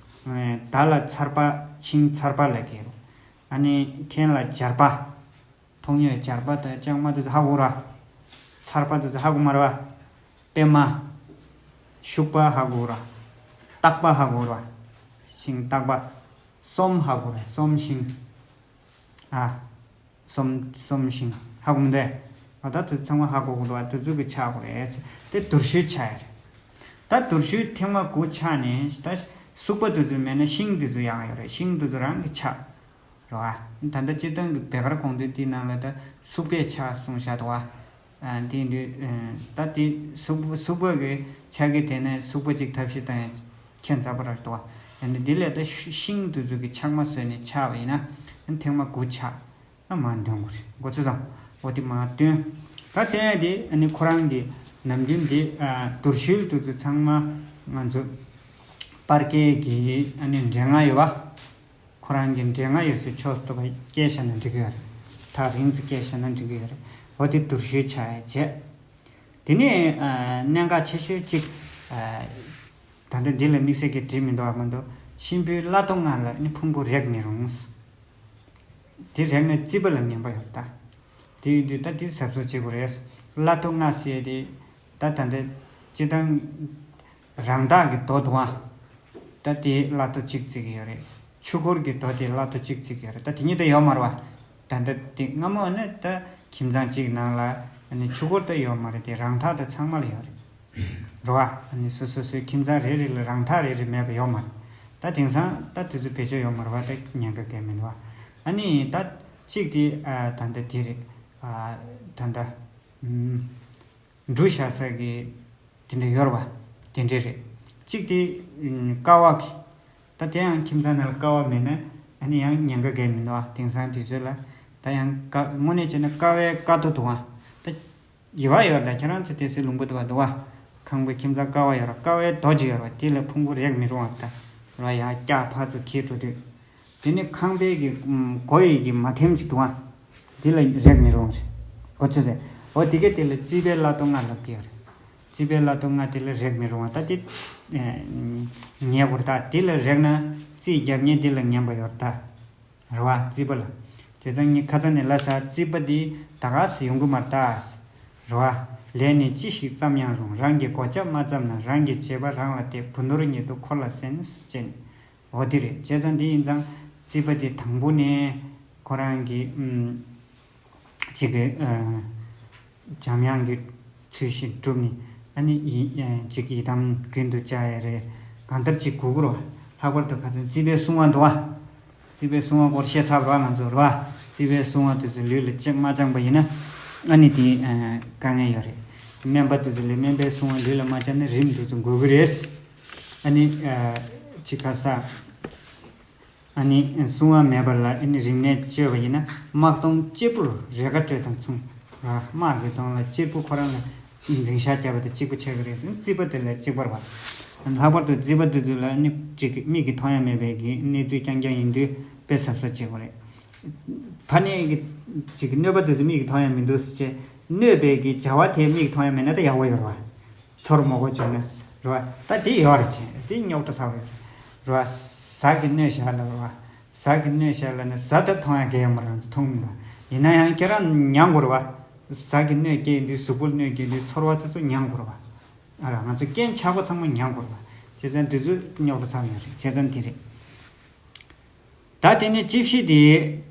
མདའ་ལ་ཚར་པ། ཤིང་ཚར་པ་ལབ་ཀྱི་ཡོད། ཨ་ནི་མཁན་ལ་སྦྱར་པ། མཐོང་ཡོད་སྦྱར་པ་དང་ལྕང་མ་དེ་ཚོ་ཧ་གོ་ར། ཚར་པ་དེ་ཚོ་ཧ་གོ་མ་ར་བ། པད་མ། ཤུག་པ་ཧ་གོ་ར། སྟག་པ་ཧ་གོ་ར། ཤིང་སྟག་པ། གསོམ་ཧ་གོ་ར། གསོམ་ཤིང་། ཨ། གསོམ་གསོམ་ཤིང་ཧ་གོ་མི་འདུག་ཨ་ད་དེ་ཚང་མ་ཧ་གོ་གི་འདུག་ཨ་དེ་ཚོ་གི་ཆག་དགོས་རེད། དེ་དུར་ཤུལ་ཆག་ཡ་རེད། ད་དུར་ཤུལ་ཐེངས་མ་དགུ་ཆག་ནས་ད་སུག་པ་དེ་ཚོ་མེད་ན་ཤིང་དེ་ཚོ་ཡང་ཡོད་རེད། ཤིང་དེ་ཚོ་རང་གི་ཆག་རེད་བ། ད་ལྟ་སྤྱིར་བཏང་གི་བེ་དཀར་གོང་དུ་དེའི་ནང་ལ་ད་སུག་པས་ཆག་གསུངས་བཞག་འདུག་བ། ཨ་དེ་འདྲ་ཨ་ད་དེ་སུག་པ་སུག་པ་གི་ཆག་གི་དེ་ནས་སུག་པ་གཅིག་ཐབས་ཤེས་བཏང་ཡ་ཁྱད་མཚར་པོ་རེད་འདུག་བ། ཨ་ནི་དེ་ལས་ད་ཤི་ཤིང་དེ་ཚོ་གི་ཆག་མ་བཟོས་ནས་ཆག་པ་ཡིན་ན་ཨ་ཐེངས་མ་དགུ་ཆག་ཨ་མར་འདོན་དགོས་རེད། མགོ་ཚོས་བཟང་འོ་དེ་མར་འདོན། ད་འདོན་ཡ་དེ་ཨ་ནི་ཁོ་རང་གི་ནམ་རྒྱུན་དེ་ཨ་དུར་ཤུལ་དེ་ཚོ་ཚང་མ་ང་ཚོ་སྤར་ཁའི་གི་ཨ་ནི་འདྲེ་ལྔ་ཡོད་བ། ཁོ་རང་གི་འདྲེ་ལྔ་ཡོད་སའི་ཕྱོགས་སུ་བསྐྱལ་བཞག་ན་འགྲིག་གི་ཡོད་རེད། ཐག་རིང་ཙམ་བསྐྱལ་བཞག་ན་འགྲིག་གི་ཡོད་རེད། འོ་དེ་དུར་ཤུལ་ཆག་ཡ་བྱས། དེ་ནས་ཨ་གནད་འགག་ཆེ་ཤོས་གཅིག་ཨ་ད་ལྟ་འདི་ལ་དམིགས་བསལ་གྱི་བྲིས་མི་འདུག་ཨ་མ་གཏོགས་གཤིན་པོའི་བླ་རྡོ་ལྔ་ལ་ནི་ཕུང་པོ་རེག་མི་རུང་། དེ་རེག་ན་རྩིས་པ་ལ་ངན་པ་ཡོད་ད། དེ་ཡིན་དུས་ད་དེ་གཟབ་གཟབ་བྱེད་དགོས་རེད། བླ་རྡོ་ལྔ་ཟེར་དེ་ད་ད་ལྟ་སྤྱིར་བཏང་རང་བདག་གི་རྡོ་འདུག་ཨ། ད་དེ་བླ་རྡོ་གཅིག་བརྩི་གི་ཡོད་རེད། ཆུ་འཁོར་གྱི་རྡོ་དེ་བླ་རྡོ་གཅིག་བརྩི་གི་ཡོད་རེད། ད་དེ་གཉིས་ད་ཡོད་མ་རེད་བ། ད་ལྟ་དེ་སྔ་མོ་ནི་ད་ཁྱིམ་ཚང་གཅིག་ནང་ལ་ཨ་ནི་ཆུ་འཁོར་ད་ཡོད་མ་རེད། དེ་རང་འཐག་ད་ཚང་མ་ལ་ཡོད་རེད། རེད་བ། ཨ་ནི་སོ་སོ་སོའི་ཁྱིམ་ཚང་རེ་རེ་ལ་རང་འཐག་རེ་རེ་མེད་པ་ཡོད་མ་རེད། ད་དེང་སང་ད་དེ་ཚོ་བེད་སྤྱོད་ཡོད་མ་རེད་བ། ད་ཉེན་ཁ་གང་ཡང་མི་འདུག་བ། ཨ་ནི་ད་གཅིག་དེ་ཨ་ད་ལྟ་དེ་རེད། ཨ་ད་ལྟ་ཨུམ། འབྲུ་བཞག་ས་གི་དེ་འདྲ་ཡོད་རེད་བ། དེ་འདྲ་རེད། གཅིག་དེ་ཨུམ་ཀ་བ་གི། ད་དེ་ཡང་ཁྱིམ་ཚང་ནང་ལ་ཀ་བ་མེད་ན་ཨ་ནི་ཡང་ཉེན་ཁ་གང་ཡང་མི་འདུག་ཨ། དེང་སང་དུས་ཚོད་ལ་ད་ཡང་ཀ་དངོས་གནས་བྱས་ན་ཀ་བའི་ཀ་རྡོ་འདུག་ཨ། ད་ཡི་བ་ཡོད་རེད། ད་ཁྱེད་རང་ཚོ་དེ་སྲིད་ལུང་པ་འདུག་བ་འདུག་ཨ། ཁང་པའི་ཁྱིམ་ཚང་ཀ་བ་ཡོད་རེད། ཀ་བའི་རྡོ་གཅིག་ཡོད་རེད་བ། དེ་ལ་ཕུང་པོ་རེག་མི་རུང་བ། ད་ར་ཡང་སྐྱ་ཕར་ཚུར་འཁྱེར་འགྲོ་དུས། དེ་ནི་ཁང་པའི་གི་ཨམ་སྒོ་ཡི་གི་མ་ཐེམ་ཅིག་འདུག་ཨ། དེ་ལ་རེག་མི་རུང་རེད། གོ་ཚོད་ཟེར། འོ་དེ་གས་དེ་ལ་རྩིས་པའི་བླ་རྡོ་ལྔ་ལབ་ཀྱི་ཡོད་རེད། རྩིས་པའི་བླ་རྡོ་ལྔ་དེ་ལ་རེག་མི་རུང་བ། ད་དེ་ཨེ་ཉེས་པོ་རེད། ད་དེ་ལ་རེག་ན་རྩིས་རྒྱབ་མཁན་དེ་ལ་ངན་པ་ཡོད་རེད་ད། རེད་བ། རྩིས་པ་ལ། བྱས་ཙང་ངས་ཁ་སང་ནས་ལབ་ས། རྩིས་པ་འདི་ད་ག་སེ་ཡོང་གི་མ་རེད་ད། རེད་བ། ལས་ནི་ཅི་ཞིག་བརྩམས་ཡང་རུང་། རང་གི་གོ་ཆ་མ་བརྩམས་ན། རང་གི་བྱས་པ་རང་ལ་བལྟས། བུ་ནོར་ཉིད་དུ་འཁོར་ལ་གསན། ཅེས་ནས། འོ་དེ་རེད། བྱས་ཙང་འདི་ཡིན་ཙང་ རྩིས་པ་དེ་དང་པོ་ནས་ཁོ་རང་གི་ཨམ་ཅིག་གི་ཨ་འཇམ་དབྱངས་ཀྱི་ཚུལ་བཞིན་བསྒྲུབས་ནས། ཨ་ནི་ཡི་ཨ་ཅིག་ཡི་དམ་རྒྱུན་དུ་བཅའ་ཡ་རེད། གང་ལྟར་ཅིག་དགོས་ཀྱི་རེད་བ། ལྷག་པར་དུ་ཁ་སང་རྩིས་པའི་སྲུང་བ་འདུག་བ། རྩིས་པའི་སྲུང་བ་སྐོར་བཤད་ཚར་བ་རེད་བ་ང་ཚོ་རེད་བ། རྩིས་པའི་སྲུང་བ་དེ་ཚོ་ལུས་ལ་ཅིག་མ་བཅངས་པ་ཡིན་ན། ཨ་ནི་དེ་ཨ་དཀའ་ངལ་ཡོད་རེད། སྨན་པ་དེ་ཚོ་ལ་སྨན་པའི་སྲུང་བ་ལུས་ལ་མ་བཅངས་ན་རིམས་དེ་ཚོ་འགོས་ཀྱི་རེད། ཨ་ནི་ཨ་ཅིག་ཁ་ས། ཨ་ནི་སྲུང་བ་མེད་པ་ལ་ཨ་ནི་རིམས་ནད་བཅོས་པ་ཡིན་ན། དམག་དོང་གཅེར་བུར་རེ་ཁ་སྤྲོད་དང་མཚུངས། ར་དམག་གི་དོང་ལ་གཅེར་བུ་ཁོ་རང་ལ་འཛིང་ཤག་བརྒྱབ་པ་དང་གཅིག་པ་ཆགས་ཀྱི་རེད་ཟེར། རྩིས་པ་དེ་ལ་གཅིག་པ་རེད་བ། ལྷག་པར་དུ་རྩིས་པ་དེ་ཚོ་ལ་ཨ་ནི་ཅིག་མིག་གིས་མཐོང་ཡ་མེད་པའི་གི་གནས་ཚུལ་རྐྱང་རྐྱང་ཡིན་དུས་དཔེ་གཟབ་གཟབ་བྱེད་དགོས་རེད། ཕ་ནས་གི་ཅིག་གནོད་པ་དེ་ཚོ་མིག་གིས་མཐོང་ཡ་མི་འདུག་ཟེར་བྱས། གནོད་པའི་གི་བྱ་བ་དེ་མིག་གིས་མཐོང་ཡ་མེད་ན་ད་ཡག་པོ་ཡོད་རེད་བ། ཚོར་མོ་གོ་བྱུང་ན་རེད་བ། ད་དེ་ཡོད་རེད་ཅེ། དེ་རྙོག་དྲ་ཚ་བོ་ཡོད་རེད་བ། གཟའ་གི་གནོད་བྱ་ལ་རེད་བ། གཟའ་གི་གནོད་བྱ་ལ་ནི་གཟའ་ད་མཐོང་ཡ་གལ་ཡོད་མ་རེད། ང་ཚོ་མཐོང་མི་འདུག་ཡིན་ན་ཡང་ཁྱེད་རང་མྱང་དགོས་རེད་བ། གཟའ་གི་གནོད་སྐྱེལ་དུས་གཟུགས་པོར་གནོད་སྐྱེལ་དུས་ཚོར་བ་དེ་ཚོ་མྱང་དགོས་རེད་བ། ཨ་ར་ང་ཚོ་རྐྱེན་ཆགས་པ་ཚང་མ་མྱང་དགོས་རེད་བ། བྱས་ཙང་དེ་ཚོ་རྙོག་དྲ་ཚ་བོ་ཡོད་རེད། བྱས་ཙང་དེ་རེད། ད་དེ་ནས་ཅི་བཤད་དེ།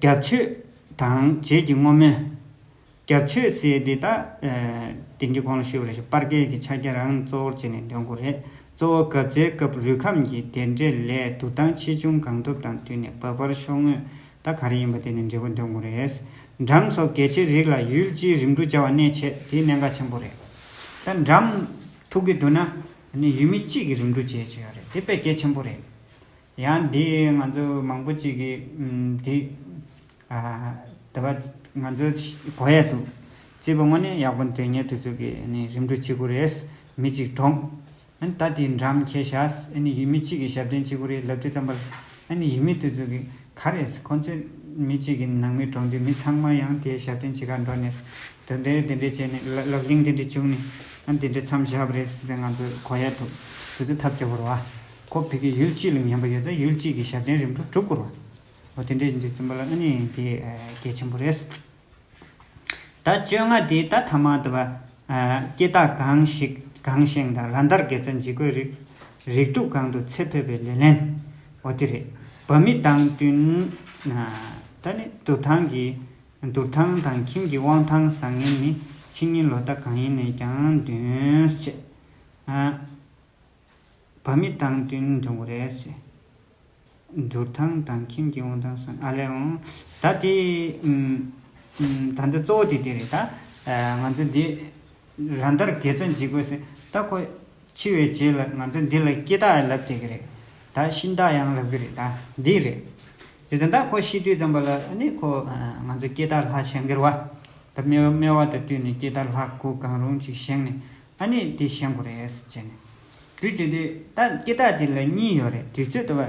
རྒྱབ་ཆོས་དང་རྗེས་ཀྱི་བསྔོ་སྨོན། རྒྱབ་ཆོས་ཟེར་དེ་ད་ཨ་དེང་གི་གོང་ལ་ཞུས་པ་རེད། ཤག་པར་རྒྱས་ཀྱི་ཕྱག་རྒྱ་རང་གཙོ་བོར་བྱས་ནས་འདོན་དགོས་རེད། གཙོ་བོ་གབ་ཚེའི་སྐབས་རུས་ཁམས་ཀྱི་བདེ་འབྲས་ལས་འདུག་སྟངས་ཆེ་ཆུང་གང་ཐུབ་དང་བསྟུན་ནས་འབབ་འཕར་ཤོག་ངོས་ད་ག་རེ་ཡིན་པ་དེ་ནས་འབྲས་བུ་འདོན་དགོས་རེད། འགྲམ་སོགས་གལ་ཆེའི་རིགས་ལ་ཡུལ་སྤྱིའི་རིམ་གྲོ་བྱ་བ་གནད་ཆེ། དེའི་གནད་འགག་ཆེན་པོ་རེད། ད་འགྲམ་ཐུག་གི་འདུག་ན་ནི་ཡུལ་མི་གཅིག་གི་རིམ་གྲོ་བྱེད་ཆོག་ཡོད་རེད། དེ་དཔེ་གལ་ཆེན་པོ་རེད། ཡང་འདི་ང་ཚོ་མང་པོ་ཅིག་གིས་ཨམ་འདི་ཨ་ད་བ་ང་ཚོ་གོ་ཡ་འདུག་རྩིས་པ་དངོས་གནས་ཡག་པོ་འདོན་མཁན་དེ་ཚོ་གིས་ནི་རིམ་གྲོ་བྱེད་དགོས་རེད། མི་གཅིག་གྲོངས། ཨ་ནི་ད་དེ་འགྲམ་འཁྱེར་བཞག་ཨ་ནི་ཡུལ་མི་གཅིག་གིས་ཞབས་བརྟན་བྱེད་དགོས་རེད་ལབ་དུས་ཙམ་པ་ལ། ཨ་ནི་ཡུལ་མི་དེ་ཚོ་གིས་ག་རེ་ཁོ་ཚོས་མི་གཅིག་གི་ནང་མི་གྲོངས་དུས་མི་ཚང་མ་ཡང་དེའི་ཞབས་བརྟན་བྱེད་གར་འགྲོ་ནས། དེ་འདྲའི་དེ་འདྲའི་བྱས་ནས་ལབ་གླེང་དེ་འདྲའི་བྱུང་ནས། ཨ་ནི་དེ་འདྲའི་མཚམས་བཞག་པ་རེད་ཟེར་ཏེ་ང་ཚོས་གོ་ཡ་འདུག་དེ་ཚོ་ཐབས་སྐྱོ་པོ་རེད་བ། ཁོ་ཕ་གི་ཡུལ་གཅིག་ལ་ངན་པ་ཡོད་ཙང་ཡུལ་གཅིག་གི་ཞབས་བརྟན་རིམ་གྲོ་སྒྲུབ་དགོས་རེད་བ། འོ་དེ་འདྲའི་ཡིན་དུས་ཙམ་པ་ལ་ཨ་ནི་དེ་གལ་ཆེན་པོ་རེད། ད་བཅོ་ལྔ་དེ་ད་ཐ་མ་དེ་བ། ཨ་སྐྱེ་རྟགས་གང་ཞིག་གང་ཞིང་དང་ར་མདར་དགེ་རྩ་འཇིགས་སྐུལ་རིགས། རིགས་དྲུག་གང་དུ་ཚེ་འཕོས་པའི་ལེ་ལན། འོ་དེ་རེད། བབ་མི་དང་བསྟུན། ཨ་ད་ནི་འདུར་ཐང་གི། འདུར་ཐང་དང་ཁྱིམ་གྱི་དབང་ཐང་བཟང་ངན་ནི། ཕྱི་ཉིན་ལོ་ཟླ་གང་ཡིན་ནས་ཀྱང་འདོན་ཞེས། ཨ། བབ་མི་དང་བསྟུན་འགྲོ་དགོས་རེད་ཟེར། འདུར་ཐང་དང་ཁྱིམ་གྱི་དབང་ཐང་སོགས་ཨ་ལས་འོང་། ད་དེ་ཨུམ་ཨུམ་ད་ལྟ་གཙོ་བོ་དེ་དེ་རེད་ད། ཨ་ང་ཚོ་འདི་ར་མདར་དགེ་རྩ་འཇིགས་སྐུལ་ཟེར་ད་ཁོ་འཆི་བའི་རྗེས་ལ་ང་ཚོ་འདི་ལ་སྐྱེ་རྟགས་ལབ་བསྡད་ཀྱི་རེད། ད་ཤི་རྟགས་ཡང་ལབ་ཀྱི་རེད་ད་འདི་རེད། བྱས་ཙང་ད་ཁོ་ཤི་དུས་ཙམ་པ་ལ་ཨ་ནི་ཁོ་ཨ་ང་ཚོ་སྐྱེ་རྟགས་ལྷག་བཞེངས་ཀྱི་རེད་བ། ད་སྨེ་སྨེ་བ་དང་བསྟུན་ནས་སྐྱེ་རྟགས་ལྷག་དགུ་གང་རུང་ཅིག་བཞེངས་ནས། ཨ་ནི་དེ་བཞེངས་དགོས་རེད་ཟེར་བྱས་ནས། དུས་ཚོད་དེ་ད་སྐྱེ་རྟགས་དེ་ལ་གཉིས་ཡོད་རེད། དུས་ཚོད་དུ་བ།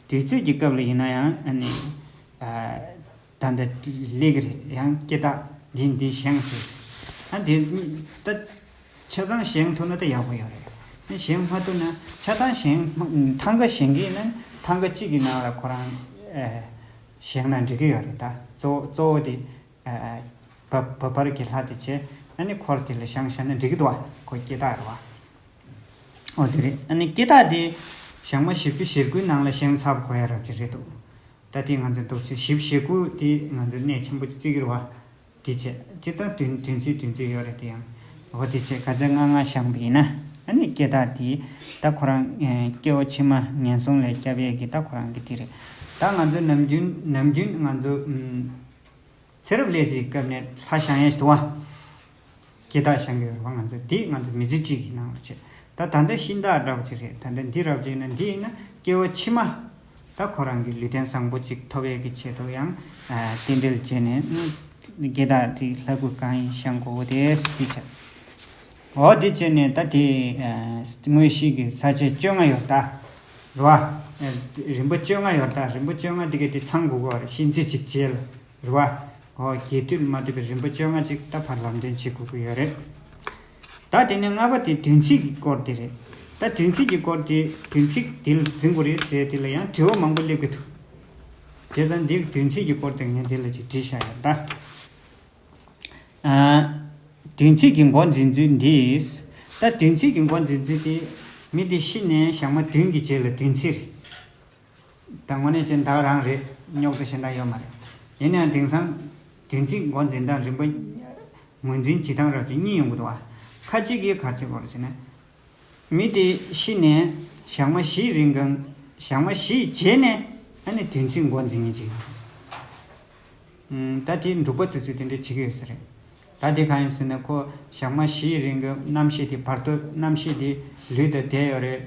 དུས་ཚོད་ཀྱི་སྐབས་ལ་ཡིན་ན་ཡང་ཨ་ནི། ཨ་ད་ལྟ་སླེབས་ཀྱི་རེད། ཡང་སྐྱེ་རྟགས་འདི་འདི་བཞེངས་ཟེར། ཨ་འདི་ད་ཆ་ཚང་བཞེངས་ཐུབ་ན་ད་ཡག་པོ་ཡོད་རེད། ཨ་བཞེངས་མ་ཐུབ་ན་ཆ་ཚང་བཞེངས་ཐང་ག་བཞེངས་ཀྱི་ཡིན་ན་ཐང་ག་གཅིག་གི་ནང་ལ་ཁོ་རང་ཨ་བཞེངས་ན་འགྲིག་གི་ཡོད་རེད། ད་གཙོ་བོ་གཙོ་བོ་དེ། ཨ་བབ་བབ་འཕར་གྱི་ལྷ་དེ་བྱས། ཨ་ནི་འཁོར་དེ་ལ་བཞེངས་བཞག་ན་འགྲིག་གི་འདུག་བ། ཁོ་སྐྱེ་རྟགས་རེད་བ། འོ་དེ་རེད། ཨ་ནི་སྐྱེ་རྟགས་དེ་ཞག་མ་བཞི་བཅུ་ཞེ་དགུའི་ནང་ལ་བཞེངས་ཚར་དགོས་ཡ་རབ་ཅིག་རེད་འདུག་ད་དེ་ང་ཚོ་འདུག་ཚེ་བཞི་བཅུ་ཞེ་དགུ་དེ་ང་ཚོ་གནད་ཆེན་པོ་ཅིག་བརྩི་གི་རེད་བ། དེ་བྱས་སྤྱིར་བཏང་བདུན་བདུན་ཚིགས་བདུན་ཚིགས་ཡོད་རེད། དེ་ཡང་འོ་དེ་བྱས་ག་ཚད་ལྔ་ལྔ་བཞེངས་པ་ཡིན་ན། ཨ་ནི་སྐྱེ་རྟགས་དེ་ད་ཁོ་རང་སྐྱེ་བ་ཕྱི་མ་ངན་སོང་ལས་སྐྱབས་ཡས་ཀྱི་ད་ཁོ་རང་གི་དེ་རེད། ད་ང་ཚོ་ནམ་རྒྱུན་ནམ་རྒྱུན་ང་ཚོ་ཚེ་རབས་ལས་ཀྱི་སྐབས་ནས་ལྷ་བཞེངས་ཡས་ཞིག་འདུག་བ། སྐྱེ་རྟགས་བཞེངས་ཀྱི་ཡོད་རེད་བ། ང་ཚོ་དེ་ང་ཚོ་མི་ཚེ་གཅིག་གི་ནང་ལ་བྱས། ད་ད་ལྟ་ཤི་རྟགས་འདྲ་བ་ཅིག་རེད། ད་ལྟ་འདི་རབ་ཅིག་ཡིན་ན་འདི་ཡིན་ན་སྐྱེ་བ་ཕྱི་མ་ད་ཁོ་རང་གི་ལུས་རྟེན་བཟང་པོ་ཅིག་ཐོབ་ཡས་ཀྱི་ཆེད་དུ་ཡང་རྟེན་འབྲེལ་བྱས་ནས་སྐྱེ་རྟགས་དེ་ལྷ་སྐུ་གང་ཡིན་བཞེངས་དགོས་འོ་དེ་སུ་དེ་བྱས། འོ་དེ་བྱས་ནས་ད་དེ་དངོས་གཞི་གི་ས་བཅད་བཅོ་ལྔ་ཡོད་ད། རེད་བ། རིམ་པ་བཅོ་ལྔ་ཡོད་ད། རིམ་པ་བཅོ་ལྔ་འདི་ག་དེ་ཚང་དགོས་ཀྱི་རེད། གཤིན་རྩིས་གཅིག་བྱས་ལ། རེད་བ། འོ་རྒྱས་བསྡུས་མ་ཐུབ་པའི་རིམ་པ་བཅོ་ལྔ་ཅིག་ད་ཕར་ལམ་སྟོན་བྱེད་དགོས་ཀྱི་ཡོད་རེད། ད་དེ་ནས་ལྔ་པ་དེ་བདུན་ཚིགས་ཀྱི་སྐོར་དེ་རེད། ད་བདུན་ཚིགས་ཀྱི་སྐོར་དེ་བདུན་ཚིགས་དེ་ལ་འཛིན་དགོས་རེད་ཟེར་དེ་ལ་ཡང་དྲི་བ་མང་པོ་སླེབས་ཀྱི་འདུག་བྱས་ཙང་འདི་བདུན་ཚིགས་ཀྱི་སྐོར་དེ་ངས་འདི་ལ་ཅིག་བྲིས་བཞག་ཡོད་ད། ཨ། བདུན་ཚིགས་ཀྱི་འགོ་འཛིན་ཚུལ་འདི། ད་བདུན་ཚིགས་ཀྱི་འགོ་འཛིན་ཚུལ་དེ། མི་དེ་ཤི་ནས་ཞག་མ་བདུན་གྱི་རྗེས་ལ་བདུན་ཚིགས་རེད། ད་དངོས་གནས་བྱས་ན་ད་ག་རང་རེད། རྙོག་དྲ་གཞན་དག་ཡོད་མ་རེད། ཡིན་ནའང་དེང་སང་བདུན་ཚིགས་འགོ་འཛིན་སྟངས་རིམ་པ་ངོས་འཛིན་བྱེད་སྟངས་རབ་ཅིག་གཉིས་ཡོང་གི་འདུག་བ། ཁ་ཅིག་གིས་ག་རེ་བྱེད་དགོས་རེད་ཟེར་ན། མི་དེ་ཤི་ནས་ཞག་མ་བཞིའི་རིང་གང་། ཞག་མ་བཞིའི་རྗེས་ནས་ཨ་ནི་བདུན་ཚིགས་འགོ་འཛིན་མཁན་ཅིག་ད་དེ་འབྲུག་པ་དེ་ཚོས་དེ་འདྲ་བྱེད་ཀྱི་ཡོད་ས་རེད། ད་དེ་གང་ཡིན་ཟེར་ན། ཁོ་ཞག་མ་བཞིའི་རིང་གི་རྣམ་ཤེས་དེ་བར་དོ། རྣམ་ཤེས་དེ་ལུས་དང་བསྡད་ཡོད་རེད།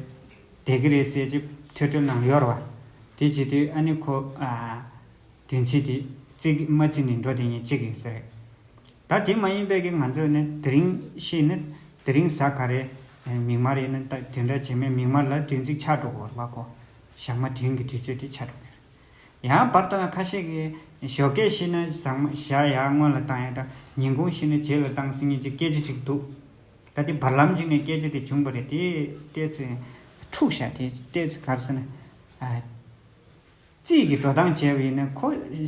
བསྡད་ཀྱི་རེད་ཟེར་ཅིག་ཐོས་གྲོལ་ནང་ཡོད་རེད་བ། དེ་བྱེད་དུས་ཨ་ནི་ཁོ་ཨ་བདུན་ཚིགས་དེ་བརྩི་གི་མ་བརྩི་ནས་འགྲོ་བསྡད་མཁན་ཅིག་ཡོད་ས་རེད། ད་དེ་མ་ཡིན་པའི་གི་ང་ཚོས་ནི་དེ་རིང་ཤི་ནི་དེ་རིང་གཟའ་ག་རེ། མིག་དམར་ཡིན་ན་ད་དེ་འདྲ་བྱེད་མེད། མིག་དམར་ལ་བདུན་ཚིགས་ཆགས་འགྲོ་གི་ཡོད་རེད་བ། ཁོ་ཞག་མ་བདུན་གྱི་དུས་ཚོད་དེ་ཆགས་འགྲོ་གི་རེད། ཡང་བར་དུ་ཁ་ཤས་ཀྱིས་ཞོགས་ཀས་ཤི་ན་ཟ་མ་ཞག་ཡར་སྔོན་ལ་བཏང་ཡ་དང་། ཉིན་གུང་ཤི་ན་རྗེས་ལ་བཏང་ཟེར་མཁན་གྱི་སྐད་ཆ་ཅིག་འདུག་ད་དེ་བར་ལམ་ཅིག་ནས་སྐད་ཆ་དེ་བྱུང་བ་རེད། དེ་ཏོག་ཙམ་འཁྲུགས་ཤག་དེ་ཏོག་ཙམ་ག་རེ་ཟེར་ན། ཨ། རྩིས་ཀྱི་འགྲོ་སྟངས་བྱས་པ་ཡིན་ན་ཁོ། ཨ།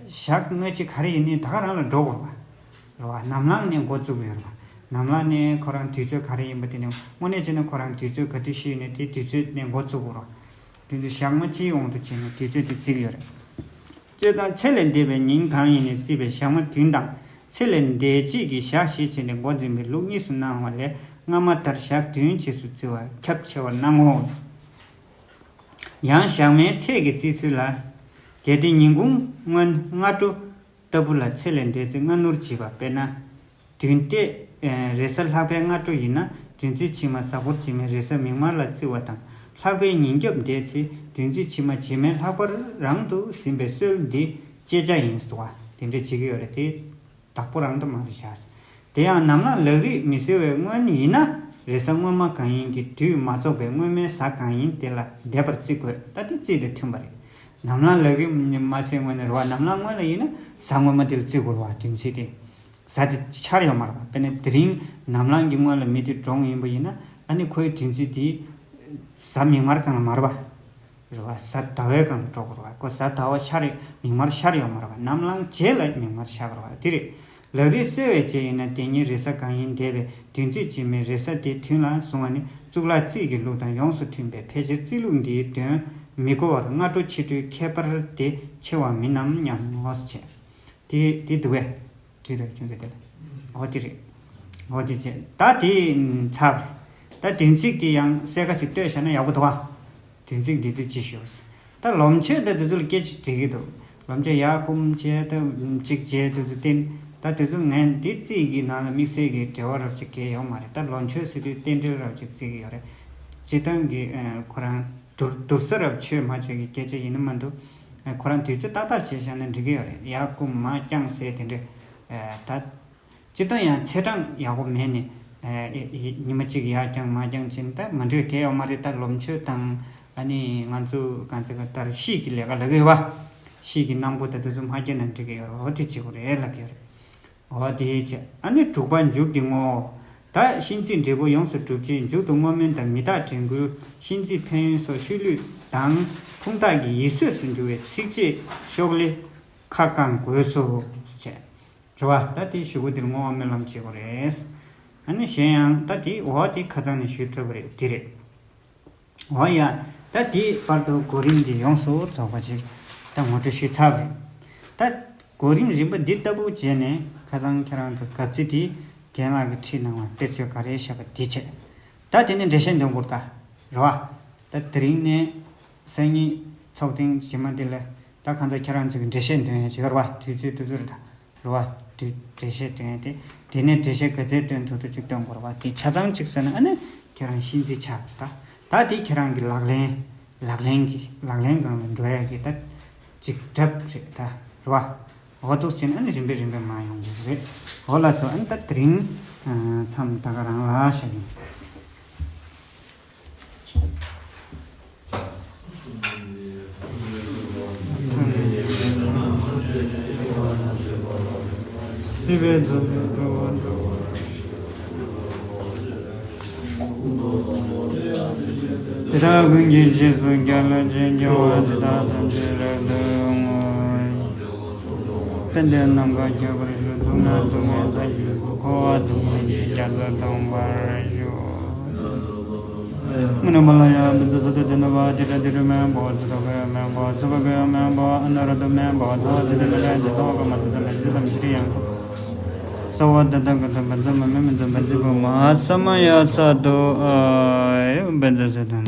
ཞག་སྔ་ཕྱི་ག་རེ་ཡིན་ནའི་ད་ག་རང་ལ་འགྲོ་དགོས་པ་རེད་བ། ནམ་ལངས་ནས་འགོ་བཙུགས་ཡོད་རེད་བ། ནམ་ལངས་ནས་ཁོ་རང་དུས་ཚོད་ག་རེ་ཡིན་པ་དེ་ནས། དངོས་གནས་བྱས་ན་ཁོ་རང་དུས་ཚོད་ག་དུས་ཤི་ཡོད་ན་དེ་དུས་ཚོད་ནས་འགོ་བཙུགས་དགོས་རེད་བ། དེ་ཚོ་ཞག་མ་གཅིག་དབང་དུ་བྱས་ནས་དུས་ཚོད་དེ་བརྩི་གི་ཡོད་རེད། བྱས་ཙང་ཚེ་ལས་འདས་པའི་ཉིན་གང་ཡིན་ནས་བརྩིས་པའི་ཞག་མ་བདུན་དང་། ཚེ་ལས་འདས་རྗེས་ཀྱི་ཞག་བཞི་བྱས་ནས་འགོ་འཛིན་པའི་ལུགས་གཉིས་སུ་སྣང་བ་ལས། སྔ་མ་ལྟར་ཞག་བདུན་རྗེས་སུ་བརྩི་བ་ཁྱབ་ཆེ་བར་སྣང་ངོ་། ཡང་ཞག་མའི་ཚད་ཀྱིས་བརྩི་ཚུལ་ལ། གལ་ཏེ་ཉིན་གུང་སྔོན་སྔ་དྲོ་ལྟ་བུ་ལ་ཚེ་ལས་འདས་ཚེ་སྔ་སྣུར་བགྱིས་པ། དཔེར་ན། བདུན་ཏེ། རེས་གཟའ་ལྷག་པའི་སྔ་དྲོ་ཡིན་ན་བདུན་ཚིགས་ཕྱི་མ་གཟའ་འཁོར་རྗེས་མའི་རེས་གཟའ་མིག་དམར་ལ་བརྩི་བ་དང་། ལྷག་པའི་ཉིན་རྒྱབ་འདས་ཚེ་བདུན་ཚིགས་ཕྱི་མ་རྗེས་མའི་ལྷག་པར་རང་དུ་ཟིན་པའི་སྲོལ་འདི་བཅད་བྱ་ཡིན་ཟེར་བ། དེ་འདྲ་བྱེད་ཀྱི་ཡོད་རེད་དེ། བདག་པོ་རང་དུ་མ་རེད་བཞག་དེ་ཡང་ནམ་ལངས་ལག་རིས་མི་གསལ་བའི་སྔོན་ཡིན་ན། རེས་གཟའ་སྔོན་མ་གང་ཡིན་གྱི་དུས་མ་རྫོགས་པའི་སྔོན་མའི་གཟའ་གང་ཡིན་དེ་ལ་འདས་པར་བརྩི་དགོས། ད་དེ་རྩིས་དང་མཐུན་པ་རེད། ནམ་ལངས་ལག་རིས་མ་གསལ་སྔོན་ནས་རེད་བ། ནམ་ལངས་སྔོན་ལ་ཡིན་ན་གཟའ་སྔོན་མ་དེ་ལ་བརྩི་དགོས་རེད་བ། བདུན་ཚིགས་དེ། གཟའ་དེ་འཆར་ཡོད་མ་རེད་བ། དཔེར་ན་དེ་རིང་ནམ་ལངས་ཀྱི་སྔོན་ལ་མི་དེ་གྲོངས་ཡིན་པ་ཡིན་ན། ཨ་ནི་ཁོའི་བདུན་ཚིགས་དེ་གཟའ་མིག་དམར་སྒང་ལ་མ་རེད་བ། རེད་བ། གཟའ་ཟླ་བའི་སྒང་ལ་འགྲོ་དགོས་རེད་བ། ཁོ་གཟའ་ཟླ་བ་ཤར་ཡོད། མིག་དམར་ཤར་ཡོད་མ་རེད་བ། ནམ་ལངས་རྗེས་ལ་མིག་དམར་ཤར་དགོས་རེད་བ། དེ་རེད། ལག་རིས་གསལ་བའི་རྗེས་ཡིན་ན་དེ་ཉིན་རེས་གཟའ་གང་ཡིན་འདས་པའི་བདུན་ཚིགས་རྗེས་མའི་རེས་གཟའ་དེ་ཐུན་ལ་བཟུང་བ་ནི་གཙུག་ལག་རྩིས་ཀྱི་ལུགས་དང་ཡོངས་སུ་མཐུན་པས། ཕལ་ཆེར་རྩིས་ལུགས་འདིའི་དོན་མི་གོ་བར་སྔ་དྲོ་ཕྱི་དྲོའི་ཁྱད་པར་དེ་ཕྱེ་བ་མིན་ནམ་སྙམ་ངོ་། ཞེས་དེ་དེ་འདུག་གས། བྲིས་འདུག་ཁྱོད་ཚོ་དེ་ལ། འོ་དེ་རེད། འོ་དེ་བྱས། ད་དེ་ཚར་བ་རེད། ད་བདུན་ཚིགས་དེ་ཡང་གསལ་ཁ་ཅིག་གཏོད་བཞག་ན་ཡག་པོ་འདུག་བ། བདུན་ཚིགས་འདི་དུས་ཅི་ཞུ། ད་ལོ་མཆོད་ད་དེ་ཚོ་ལ་སྐད་ཆ་དྲི་གི་འདུག་ལོ་མཆོད་ཡར་སྐུམ་བྱས། ད་གཅིག་བྱས་དེ་ཚོ་བསྟན། ད་དེ་ཚོ་ངས་འདི་རྩིས་ཀྱི་ནང་ལ་དམིགས་བསལ་གྱི་འབྲེལ་བ་རབ་ཅིག་གང་ཡོད་མ་རེད། ད་ལོ་མཆོད་ཟེར་དུས་རྟེན་འབྲེལ་རབ་ཅིག་བརྩི་གི་ཡོད་རེད། སྤྱིར་བཏང་གི་ཁོ་རང་བསྡུར་བསྡུར་ས་རབ་ཆོད་མ་ཆོད་ཀྱི་སྐད་ཆ་ཡིན་ན་མ་གཏོགས། ཁོ་རང་དུས་ཚོད་ཏག་ཏག་བྱས་བཞག་ན་འགྲིག་གི་ཡོད་རེད། ཡར་སྐུམ་མར་བརྐྱངས་ཟེར་དེ་འདྲ། ད། སྤྱིར་བཏང་ཡང་ཚེས་གྲངས་ཡག་པོ་མེད་ནས། ཨེ་ཨེ་ཨེ་ཉི་མ་གཅིག་ཡར་བརྐྱངས་མར་བརྐྱངས་བྱས་ན་ད་མ་འགྲིག་གི་ཡོད་མ་རེད། ད་ལོ་མཆོད་དང་ཨ་ནི་ང་ཚོ་གང་ཚེ་ག་ལྟར་ཤིས་ཀྱི་ལས་ཀ་ལབ་ཀྱི་ཡོད་པ། ཤིས་ཀྱི་གནང་སྒོ་ད་དེ་ཚོ་མ་བརྒྱབ་ན་འགྲིག་གི་ཡོད་རེད། འོ་དེ་བྱེད་དགོས་རེད་ལབ་ཀྱི་ཡོད་རེད། འོ་དེ་བྱས། ཨ་ནི་དྲུག་པ་མཇུག་གི་ངོ་བོ། ད་གཤིན་རྩིས་འབྲས་བུ་ཡོངས་སུ་གྲུབ་ཕྱིར་མཇུག་ཏུ་བསྔོ་སྨོན་དང་མི་རྟག་དྲན་སྐུལ། གཤིན་རྩིས་ཕན་ཡོན་སོགས་ཤུལ་ལུས་དང་ཕུང་ཐག་གི་ཡིད་གསོས་སུ་འགྱུར་བའི་ཚིགས་བཅད་ཤོག་ལེ་ཁ་བསྐང་དགོས་སོ། ཞེས། རེད་བ། ད་དེ་ཞུ་སྒོ་འདིར་བསྔོ་བ་སྨོན་ལམ་བྱེད་དགོས་རེད། ཨ་ནི་གཞན་ཡང་ད་དེ་འོ་དེ་ཁ་སང་ནས་ཞུས་གྲུབ་པ་རེད། དེ་རེད། འོ་ཡ། ད་དེའི་བར་དུ་གོ་རིམ་འདི་ཡོངས་སུ་རྫོགས་པ་ཅིག་ད་ངོ་སྤྲོད་ཞུས་ཚར་བ་རེད། ད་གོ་རིམ་རིམ་པ་འདི་ལྟ་བུ་བྱས་ནས་ཁ་སང་ཁྱེད་རང་ཚོ་གབ་ཚིག་དེ་རྒན་ལགས་ཀྱིས་ཁྲིད་གནང་བ་དཔེར་བརྗོད་ག་རེ་བཤད་པ་འདི་བྱས། ད་དེ་ནས་འགྲེལ་བཤད་འདོན་དགོས་རེད་ད། རེད་བ། ད་དེ་རིང་ནས་སང་ཉིན་ཚོགས་ཐེངས་རྗེས་མ་འདི་ལ་ད་གང་ཚ་ཁྱེད་རང་ཚོ་གི་འགྲེལ་བཤད་འདོན་ཡ་ཅིག་ཡོད་རེད་བ། དུས་ཚོད་དུས་ཚོད་རེད་ད། རེད་བ། དེ་འགྲེལ་བཤད་སྟོན་ཏེ། དེ་ནས་འགྲེལ་བཤད་ག་ཚད་སྟོན་ཐུབ་ཐུབ་ཅིག་སྟོན་དགོས་རེད་བ། དེ་ཆ་ཚང་གཅིག་བཟོས་ན་ཨ་ནི་ཁྱེད་རང་གཤིན་རྩིས་ཆགས་ཀྱི་རེད་ད། ད་དེ་ཁྱེད་རང་གི་ལག་ལེན། ལག་ལེན་གྱི་ལག་ལེན་སྒང་ལ་འགྲོ་ཡ་གི་ད་ཅིག་གྲབས་རེད་ད། རེད་བ། འོ་འདུག་སེ་བྱས་ན་ཨ་ནི་རིམ་པས་རིམ་པས་མར་ཡོང་གི་རེད། འོ་ལགས་སོ། ཨ་ནི་ད་དེ་རིང་མཚམས་ད་ག་རང་ལ་བཞག་ཡིན། སྲིད་པའི་མཚོ་ལས་འགྲོ་བ་སྒྲོལ་བ། དེ་དག་ཀུན་གྱི་རྗེས་སུ་བདག་སློབ་ཅིང་། སྐྱོ་བ་འདི་དག་ཐམས་ཅད་རབ་ཏུ་བསྔོ། དཔལ་ལྡན་ནམ་མཁའ་ཁྱབ་པར་ཤོག། སྡུག་བསྔལ་སྡུག་བསྔལ་དག་གྱུར་ཀྱང་། འཁོར་བ་སྡུག་བསྔལ་གྱི་རྒྱ་མཚོ་སྟོངས་པར་ཤོག། མ་ཎི་མ་ལ་ཡ་བཛྲ་སཏྭ་དྷཱ་ན་བ་ཏི་ར་ཏི་རུ་མེ་བྷོ་ཙི་ཏོ་ག་ཡ་མེ་བྷོ་ཙི་བ་ག་ཡ་མེ་བྷོ་ཨ་ན་ར་དོ་མེ་བྷོ་ཙ་ཙི་ཏི་ན་ལེ་ཙི་ཙོ་ག་མ་ཙི་ཏ་ལེ་ཙི་ཏམ་ཤྲི་ཡང་སྭ་བ་ད་ད་ག་ད་བཛྲ་མ་མེ་མ་ཙ་བཛྲ་བྷོ་མ་ཧཱ་ས་མ་ཡ་ས་དོ་ཨ་ཡ་བཛྲ་སཏྭ།